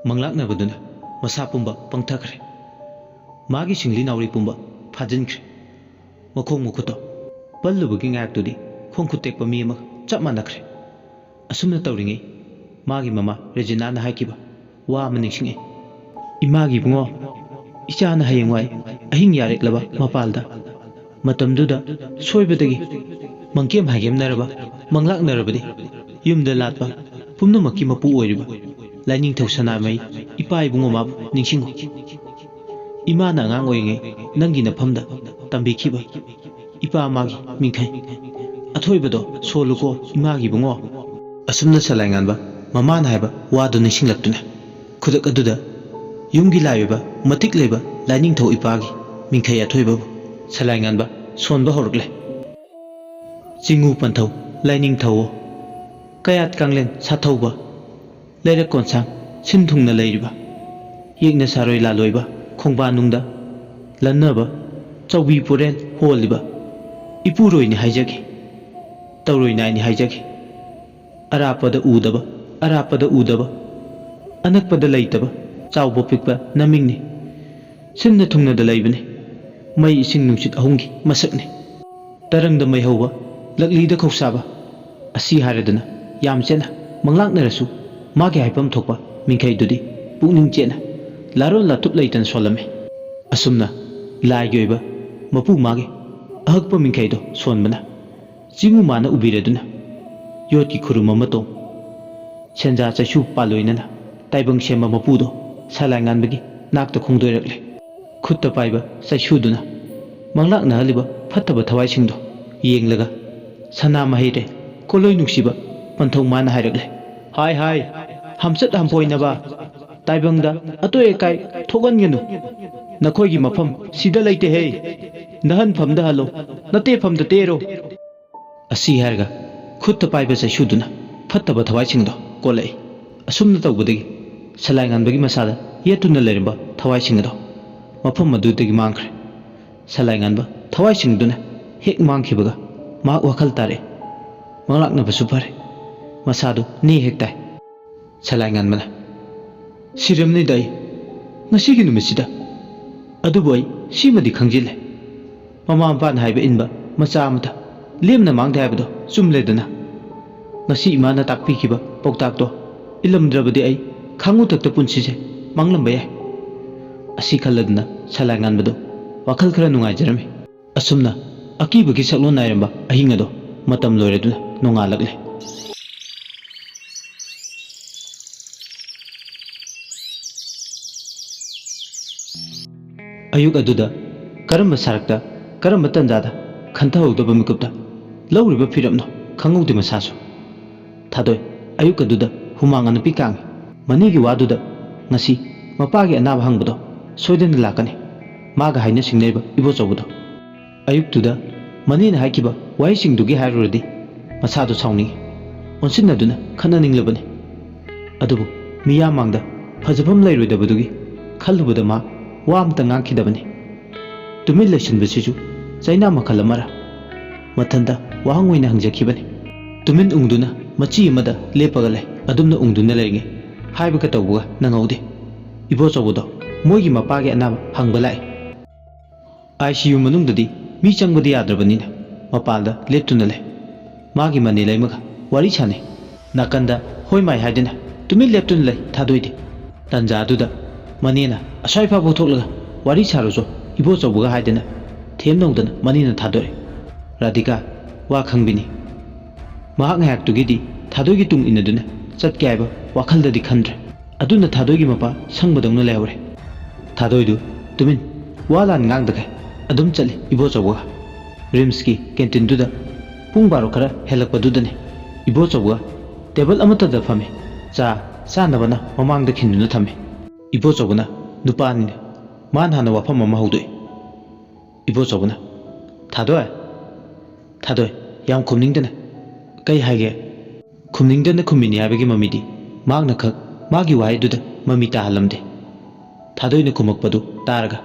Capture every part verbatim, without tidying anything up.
ꯃꯪꯂꯥꯛꯅꯕꯗꯨꯅ ꯃꯁꯥ ꯄꯨꯝꯕ ꯄꯪꯊꯈ꯭ꯔꯦ꯫ ꯃꯥꯒꯤ ꯁꯤꯡꯂꯤ ꯅꯥꯎꯔꯤ ꯄꯨꯝꯕ ꯐꯥꯖꯤꯟꯈ꯭ꯔꯦ꯫ ꯃꯈꯣꯡ ꯃꯈꯨꯠꯇꯣ ꯄꯜꯂꯨꯕꯒꯤ ꯉꯥꯏꯍꯥꯛꯇꯨꯗꯤ ꯈꯣꯡ ꯈꯨꯠ ꯇꯦꯛꯄ ꯃꯤ ꯑꯃꯒ ꯆꯞ ꯃꯥꯟꯅꯈ꯭ꯔꯦ꯫ ꯑꯁꯨꯝꯅ ꯇꯧꯔꯤꯉꯩ ꯃꯥꯒꯤ ꯃꯃꯥ ꯔꯦꯖꯤꯅꯥꯅ ꯍꯥꯏꯈꯤꯕ ꯋꯥ ꯑꯃ ꯅꯤꯡꯁꯤꯡꯉꯛꯏ꯫ "ꯏꯃꯥꯒꯤ ꯏꯕꯨꯡꯉꯣ, ꯏꯆꯥꯅ ꯍꯌꯦꯡꯋꯥꯏ ꯑꯍꯤꯡ ꯌꯥꯔꯦꯛꯂꯕ ꯃꯄꯥꯜꯗ, ꯃꯇꯝꯗꯨꯗ ꯁꯣꯏꯕꯗꯒꯤ ꯃꯪꯀꯦꯝ ꯍꯥꯏꯒꯦꯝꯅꯔꯕ, ꯃꯪꯂꯥꯛꯅꯔꯕꯗꯤ ꯌꯨꯝꯗ ꯂꯥꯠꯄ ꯄꯨꯝꯅꯃꯛꯀꯤ ꯃꯄꯨ ꯑꯣꯏꯔꯤꯕ ꯂꯥꯏꯅꯤꯡꯊꯧ ꯁꯅꯥꯃꯍꯤ ꯏꯄꯥ ꯏꯕꯨꯡꯉꯣ ꯃꯥꯕꯨ ꯅꯤꯡꯁꯤꯡꯉꯨ꯫ ꯏꯃꯥꯅ ꯑꯉꯥꯡ ꯑꯣꯏꯔꯤꯉꯩ ꯅꯪꯒꯤ ꯅꯐꯝꯗ ꯇꯝꯕꯤꯈꯤꯕ ꯏꯄꯥ ꯃꯥꯒꯤ ꯃꯤꯡꯈꯩ ꯑꯊꯣꯏꯕꯗꯣ ꯁꯣꯜꯂꯨꯀꯣ ꯏꯃꯥꯒꯤ ꯏꯕꯨꯡꯉꯣ"꯫ ꯑꯁꯨꯝꯅ ꯁꯂꯥꯏꯉꯥꯟꯕ ꯃꯃꯥꯅ ꯍꯥꯏꯕ ꯋꯥꯗꯨ ꯅꯤꯡꯁꯤꯡꯂꯛꯇꯨꯅ ꯈꯨꯗꯛ ꯑꯗꯨꯗ ꯌꯨꯝꯒꯤ ꯂꯥꯏ ꯑꯣꯏꯕ ꯃꯇꯤꯛ ꯂꯩꯕ ꯂꯥꯏꯅꯤꯡꯊꯧ ꯏꯄꯥꯒꯤ ꯃꯤꯡꯈꯩ ꯑꯊꯣꯏꯕꯕꯨ ꯁꯂꯥꯏꯉꯥꯟꯕ ꯁꯣꯟꯕ ꯍꯧꯔꯛꯂꯦ꯫ "ꯆꯤꯡꯉꯨ ꯄꯟꯊꯧ ꯂꯥꯏꯅꯤꯡꯊꯧꯑꯣ, ꯀꯌꯥꯠ ꯀꯥꯡꯂꯦꯟ ꯁꯥꯊꯧꯕ, ꯂꯩꯔꯛ ꯀꯣꯟꯁꯥꯡ ꯁꯤꯟ ꯊꯨꯡꯅ ꯂꯩꯔꯤꯕ, ꯌꯦꯛꯅ ꯁꯥꯔꯣꯏ ꯂꯥꯂꯣꯏꯕ ꯈꯣꯡꯕꯥꯟꯅꯨꯡꯗ ꯂꯟꯅꯕ ꯆꯧꯕꯤ ꯄꯨꯔꯦꯜ ꯍꯣꯜꯂꯤꯕ ꯏꯄꯨꯔꯣꯏꯅꯤ ꯍꯥꯏꯖꯒꯦ, ꯇꯧꯔꯣꯏ ꯅꯥꯏꯅꯤ ꯍꯥꯏꯖꯒꯦ꯫ ꯑꯔꯥꯞꯄꯗ ꯎꯗꯕ, ꯑꯔꯥꯞꯄꯗ ꯎꯗꯕ, ꯑꯅꯛꯄꯗ ꯂꯩꯇꯕ ꯆꯥꯎꯕ ꯄꯤꯛꯄ ꯅꯃꯤꯡꯅꯤ꯫ ꯁꯤꯟꯅ ꯊꯨꯡꯅꯗ ꯂꯩꯕꯅꯤ꯫ ꯃꯩ ꯏꯁꯤꯡ ꯅꯨꯡꯁꯤꯠ ꯑꯍꯨꯝꯒꯤ ꯃꯁꯛꯅꯤ꯫ ꯇꯔꯪꯗ ꯃꯩ ꯍꯧꯕ, ꯂꯛꯂꯤꯗ ꯈꯧꯁꯥꯕ"꯫ ꯑꯁꯤ ꯍꯥꯏꯔꯗꯨꯅ ꯌꯥꯝ ꯆꯦꯠꯅ ꯃꯪꯂꯥꯛꯅꯔꯁꯨ ꯃꯥꯒꯤ ꯍꯥꯏꯐꯝ ꯊꯣꯛꯄ ꯃꯤꯡꯈꯩꯗꯨꯗꯤ ꯄꯨꯛꯅꯤꯡ ꯆꯦꯠꯅ ꯂꯥꯔꯣꯜ ꯂꯥꯊꯨꯞ ꯂꯩꯇꯅ ꯁꯣꯜꯂꯝꯃꯤ꯫ ꯑꯁꯨꯝꯅ ꯂꯥꯏꯒꯤ ꯑꯣꯏꯕ ꯃꯄꯨ ꯃꯥꯒꯤ ꯑꯍꯛꯄ ꯃꯤꯡꯈꯩꯗꯣ ꯁꯣꯟꯕꯅ ꯆꯤꯡꯉꯨ ꯃꯥꯅ ꯎꯕꯤꯔꯗꯨꯅ ꯌꯣꯠꯀꯤ ꯈꯨꯔꯨꯝ ꯑꯃ ꯇꯣꯡ, ꯁꯦꯟꯖꯥ ꯆꯩꯁꯨ ꯄꯥꯜꯂꯣꯏꯅꯅ ꯇꯥꯏꯕꯪ ꯁꯦꯝꯕ ꯃꯄꯨꯗꯣ ꯁꯂꯥꯏꯉꯥꯟꯕꯒꯤ ꯅꯥꯛꯇ ꯈꯣꯡꯗꯣꯏꯔꯛꯂꯦ꯫ ꯈꯨꯠꯇ ꯄꯥꯏꯕ ꯆꯩꯁꯨꯗꯨꯅ ꯃꯪꯂꯥꯛꯅꯍꯜꯂꯤꯕ ꯐꯠꯇꯕ ꯊꯋꯥꯏꯁꯤꯡꯗꯣ ꯌꯦꯡꯂꯒ ꯁꯅꯥ ꯃꯍꯩꯔꯦ ꯀꯣꯂꯣꯏ ꯅꯨꯡꯁꯤꯕ ꯄꯟꯊꯧ ꯃꯥꯅ ꯍꯥꯏꯔꯛꯂꯦ꯫ "ꯍꯥꯏ ꯍꯥꯏ, ꯍꯝꯆꯠ ꯍꯝꯐꯣꯏꯅꯕ ꯇꯥꯏꯕꯪꯗ ꯑꯇꯣꯏ ꯑꯀꯥꯏ ꯊꯣꯛꯍꯟꯒꯅꯨ꯫ ꯅꯈꯣꯏꯒꯤ ꯃꯐꯝ ꯁꯤꯗ ꯂꯩꯇꯦꯍꯦ꯫ ꯅꯍꯟꯐꯝꯗ ꯍꯜꯂꯣ, ꯅꯇꯦꯐꯝꯗ ꯇꯦꯔꯣ"꯫ ꯑꯁꯤ ꯍꯥꯏꯔꯒ ꯈꯨꯠꯇ ꯄꯥꯏꯕ ꯆꯩꯁꯨꯗꯨꯅ ꯐꯠꯇꯕ ꯊꯋꯥꯏꯁꯤꯡꯗꯣ ꯀꯣꯜꯂꯛꯏ꯫ ꯑꯁꯨꯝꯅ ꯇꯧꯕꯗꯒꯤ ꯁꯂꯥꯏꯉꯥꯟꯕꯒꯤ ꯃꯁꯥꯗ ꯌꯦꯠꯇꯨꯅ ꯂꯩꯔꯝꯕ ꯊꯋꯥꯏꯁꯤꯡ ꯑꯗꯣ ꯃꯐꯝ ꯑꯗꯨꯗꯒꯤ ꯃꯥꯡꯈ꯭ꯔꯦ꯫ ꯁꯂꯥꯏꯉꯥꯟꯕ ꯊꯋꯥꯏꯁꯤꯡꯗꯨꯅ ꯍꯦꯛ ꯃꯥꯡꯈꯤꯕꯒ ꯃꯍꯥꯛ ꯋꯥꯈꯜ ꯇꯥꯔꯛꯏ꯫ ꯃꯪꯂꯥꯛꯅꯕꯁꯨ ꯐꯔꯦ꯫ ꯃꯁꯥꯗꯨ ꯅꯦ ꯍꯦꯛ ꯇꯥꯏ꯫ ꯁꯂꯥꯏꯉꯥꯟꯕꯅ, ꯁꯤꯔꯝꯅꯤꯗ ꯑꯩ ꯉꯁꯤꯒꯤ ꯅꯨꯃꯤꯠꯁꯤꯗ꯫ ꯑꯗꯨꯕꯨ ꯑꯩ ꯁꯤꯃꯗꯤ ꯈꯪꯖꯤꯜꯂꯦ, ꯃꯃꯥ ꯃꯄꯥꯅ ꯍꯥꯏꯕ ꯏꯟꯕ ꯃꯆꯥ ꯑꯃꯇ ꯂꯦꯝꯅ ꯃꯥꯡꯗꯦ ꯍꯥꯏꯕꯗꯣ ꯆꯨꯝꯂꯦꯗꯅ꯫ ꯉꯁꯤ ꯏꯃꯥꯅ ꯇꯥꯛꯄꯤꯈꯤꯕ ꯄꯥꯎꯇꯥꯛꯇꯣ ꯏꯜꯂꯝꯗ꯭ꯔꯕꯗꯤ ꯑꯩ ꯈꯥꯡꯉꯨꯊꯛꯇ ꯄꯨꯟꯁꯤꯁꯦ ꯃꯥꯡꯂꯝꯕ ꯌꯥꯏ꯫ ꯑꯁꯤ ꯈꯜꯂꯗꯨꯅ ꯁꯂꯥꯏ ꯉꯥꯟꯕꯗꯣ ꯋꯥꯈꯜ ꯈꯔ ꯅꯨꯡꯉꯥꯏꯖꯔꯝꯃꯤ꯫ ꯑꯁꯨꯝꯅ ꯑꯀꯤꯕꯒꯤ ꯁꯛꯂꯣꯟ ꯅꯥꯏꯔꯝꯕ ꯑꯍꯤꯡ ꯑꯗꯣ ꯃꯇꯝ ꯂꯣꯏꯔꯗꯨꯅ ꯅꯣꯡꯉꯥꯜꯂꯛꯂꯦ꯫ ꯑꯌꯨꯛ ꯑꯗꯨꯗ ꯀꯔꯝꯕ ꯁꯔꯛꯇ, ꯀꯔꯝꯕ ꯇꯟꯖꯥꯗ ꯈꯟꯊꯍꯧꯗꯕ ꯃꯤꯀꯨꯞꯇ ꯂꯧꯔꯤꯕ ꯐꯤꯔꯞꯅꯣ ꯈꯪꯍꯧꯗꯦ ꯃꯁꯥꯁꯨ꯫ ꯊꯥꯗꯣꯏ ꯑꯌꯨꯛ ꯑꯗꯨꯗ ꯍꯨꯃꯥꯡ ꯑꯅꯞꯄꯤ ꯀꯥꯡꯉꯤ꯫ ꯃꯅꯦꯒꯤ ꯋꯥꯗꯨꯗ ꯉꯁꯤ ꯃꯄꯥꯒꯤ ꯑꯅꯥꯕ ꯍꯪꯕꯗꯣ ꯁꯣꯏꯗꯅ ꯂꯥꯛꯀꯅꯤ꯫ ꯃꯥꯒ ꯍꯥꯏꯅ ꯁꯤꯡꯅꯔꯤꯕ ꯏꯕꯣꯆꯧꯕꯗꯣ꯫ ꯑꯌꯨꯛꯇꯨꯗ ꯃꯅꯦꯅ ꯍꯥꯏꯈꯤꯕ ꯋꯥꯍꯩꯁꯤꯡꯗꯨꯒꯤ ꯍꯥꯏꯔꯨꯔꯗꯤ ꯃꯁꯥꯗꯣ ꯁꯥꯎꯅꯤꯡꯉꯤ꯫ ꯑꯣꯟꯁꯤꯟꯅꯗꯨꯅ ꯈꯠꯅꯅꯤꯡꯂꯕꯅꯤ꯫ ꯑꯗꯨꯕꯨ ꯃꯤꯌꯥꯝ ꯃꯥꯡꯗ ꯐꯖꯐꯝ ꯂꯩꯔꯣꯏꯗꯕꯗꯨꯒꯤ ꯈꯜꯂꯨꯕꯗ ꯃꯥ ꯋꯥ ꯑꯃꯇ ꯉꯥꯡꯈꯤꯗꯕꯅꯤ꯫ ꯇꯨꯃꯤꯟ ꯂꯩꯁꯤꯟꯕꯁꯤꯁꯨ ꯆꯩꯅꯥ ꯃꯈꯜ ꯑꯃꯔ? ꯃꯊꯟꯇ ꯋꯥꯍꯪ ꯑꯣꯏꯅ ꯍꯪꯖꯈꯤꯕꯅꯤ꯫ ꯇꯨꯃꯤꯟ ꯎꯪꯗꯨꯅ ꯃꯆꯤ ꯑꯃꯗ ꯂꯦꯞꯄꯒ ꯂꯩ꯫ ꯑꯗꯨꯝꯅ ꯎꯪꯗꯨꯅ ꯂꯩꯔꯤꯉꯩ ꯍꯥꯏꯕꯒ ꯇꯧꯕꯒ ꯅꯪꯍꯧꯗꯦ꯫ ꯏꯕꯣꯆꯧꯕꯗꯣ ꯃꯣꯏꯒꯤ ꯃꯄꯥꯒꯤ ꯑꯅꯥꯕ ꯍꯪꯕ ꯂꯥꯛꯏ꯫ ꯑꯥꯏ ꯁꯤ ꯌꯨ ꯃꯅꯨꯡꯗꯗꯤ ꯃꯤ ꯆꯪꯕꯗꯤ ꯌꯥꯗ꯭ꯔꯕꯅꯤꯅ ꯃꯄꯥꯟꯗ ꯂꯦꯞꯇꯨꯅ ꯂꯩ꯫ ꯃꯥꯒꯤ ꯃꯅꯦ ꯂꯩꯃꯒ ꯋꯥꯔꯤ ꯁꯥꯟꯅꯩ꯫ ꯅꯥꯀꯟꯗ ꯍꯣꯏ ꯃꯥꯏ ꯍꯥꯏꯗꯨꯅ ꯇꯨꯃꯤꯟ ꯂꯦꯞꯇꯨꯅ ꯂꯩ ꯊꯥꯗꯣꯏꯗꯤ꯫ ꯇꯟꯖꯥꯗꯨꯗ ꯃꯅꯦꯅ ꯑꯁ꯭ꯋꯥꯏ ꯐꯥꯎꯕ ꯊꯣꯛꯂꯒ ꯋꯥꯔꯤ ꯁꯥꯔꯨꯆꯣ ꯏꯕꯣꯆꯧꯕꯒ ꯍꯥꯏꯗꯅ ꯊꯦꯝ ꯅꯧꯗꯅ ꯃꯅꯦꯅ ꯊꯥꯗꯣꯔꯛꯏ꯫ ꯔꯥꯙꯤꯀꯥ ꯋꯥ ꯈꯪꯕꯤꯅꯤ꯫ ꯃꯍꯥꯛ ꯉꯥꯏꯍꯥꯛꯇꯨꯒꯤꯗꯤ ꯊꯥꯗꯣꯏꯒꯤ ꯇꯨꯡ ꯏꯟꯅꯗꯨꯅ ꯆꯠꯀꯦ ꯍꯥꯏꯕ ꯋꯥꯈꯜꯗꯗꯤ ꯈꯟꯗ꯭ꯔꯦ꯫ ꯑꯗꯨꯅ ꯊꯥꯗꯣꯏꯒꯤ ꯃꯄꯥ ꯁꯪꯕꯗꯧꯅ ꯂꯩꯍꯧꯔꯦ꯫ ꯊꯥꯗꯣꯏꯗꯨ ꯇꯨꯃꯤꯟ ꯋꯥ ꯂꯥꯟ ꯉꯥꯡꯗꯈꯩ ꯑꯗꯨꯝ ꯆꯠꯂꯤ ꯏꯕꯣꯆꯧꯕꯒ꯫ ꯔꯤꯝꯁꯀꯤ ꯀꯦꯟꯇꯤꯟꯗꯨꯗ ꯄꯨꯡ ꯕꯥꯔꯣ ꯈꯔ ꯍꯦꯜꯂꯛꯄꯗꯨꯗꯅꯤ ꯏꯕꯣꯆꯧꯕꯒ ꯇꯦꯕꯜ ꯑꯃꯠꯇꯗ ꯐꯝꯃꯤ꯫ ꯆꯥ ꯆꯥꯅꯕꯅ ꯃꯃꯥꯡꯗ ꯈꯤꯟꯗꯨꯅ ꯊꯝꯃꯤ꯫ ꯏꯕꯣꯆꯧꯕꯅ ꯅꯨꯄꯥꯅꯤꯅ ꯃꯥꯅ ꯍꯥꯟꯅ ꯋꯥꯐꯝ ꯑꯃ ꯍꯧꯗꯣꯛꯏ꯫ ꯏꯕꯣꯆꯧꯕꯅ, "ꯊꯥꯗꯣꯏ, ꯊꯥꯗꯣꯏ, ꯌꯥꯝ ꯈꯨꯝꯅꯤꯡꯗꯅ ꯀꯩ ꯍꯥꯏꯒꯦ?" ꯈꯨꯝꯅꯤꯡꯗꯅ ꯈꯨꯝꯃꯤꯅꯤ ꯍꯥꯏꯕꯒꯤ ꯃꯃꯤꯗꯤ ꯃꯍꯥꯛꯅ ꯈꯛ ꯃꯥꯒꯤ ꯋꯥꯍꯩꯗꯨꯗ ꯃꯃꯤ ꯇꯥꯍꯜꯂꯝꯗꯦ꯫ ꯊꯥꯗꯣꯏꯅ ꯈꯨꯝꯃꯛꯄꯗꯨ ꯇꯥꯔꯒ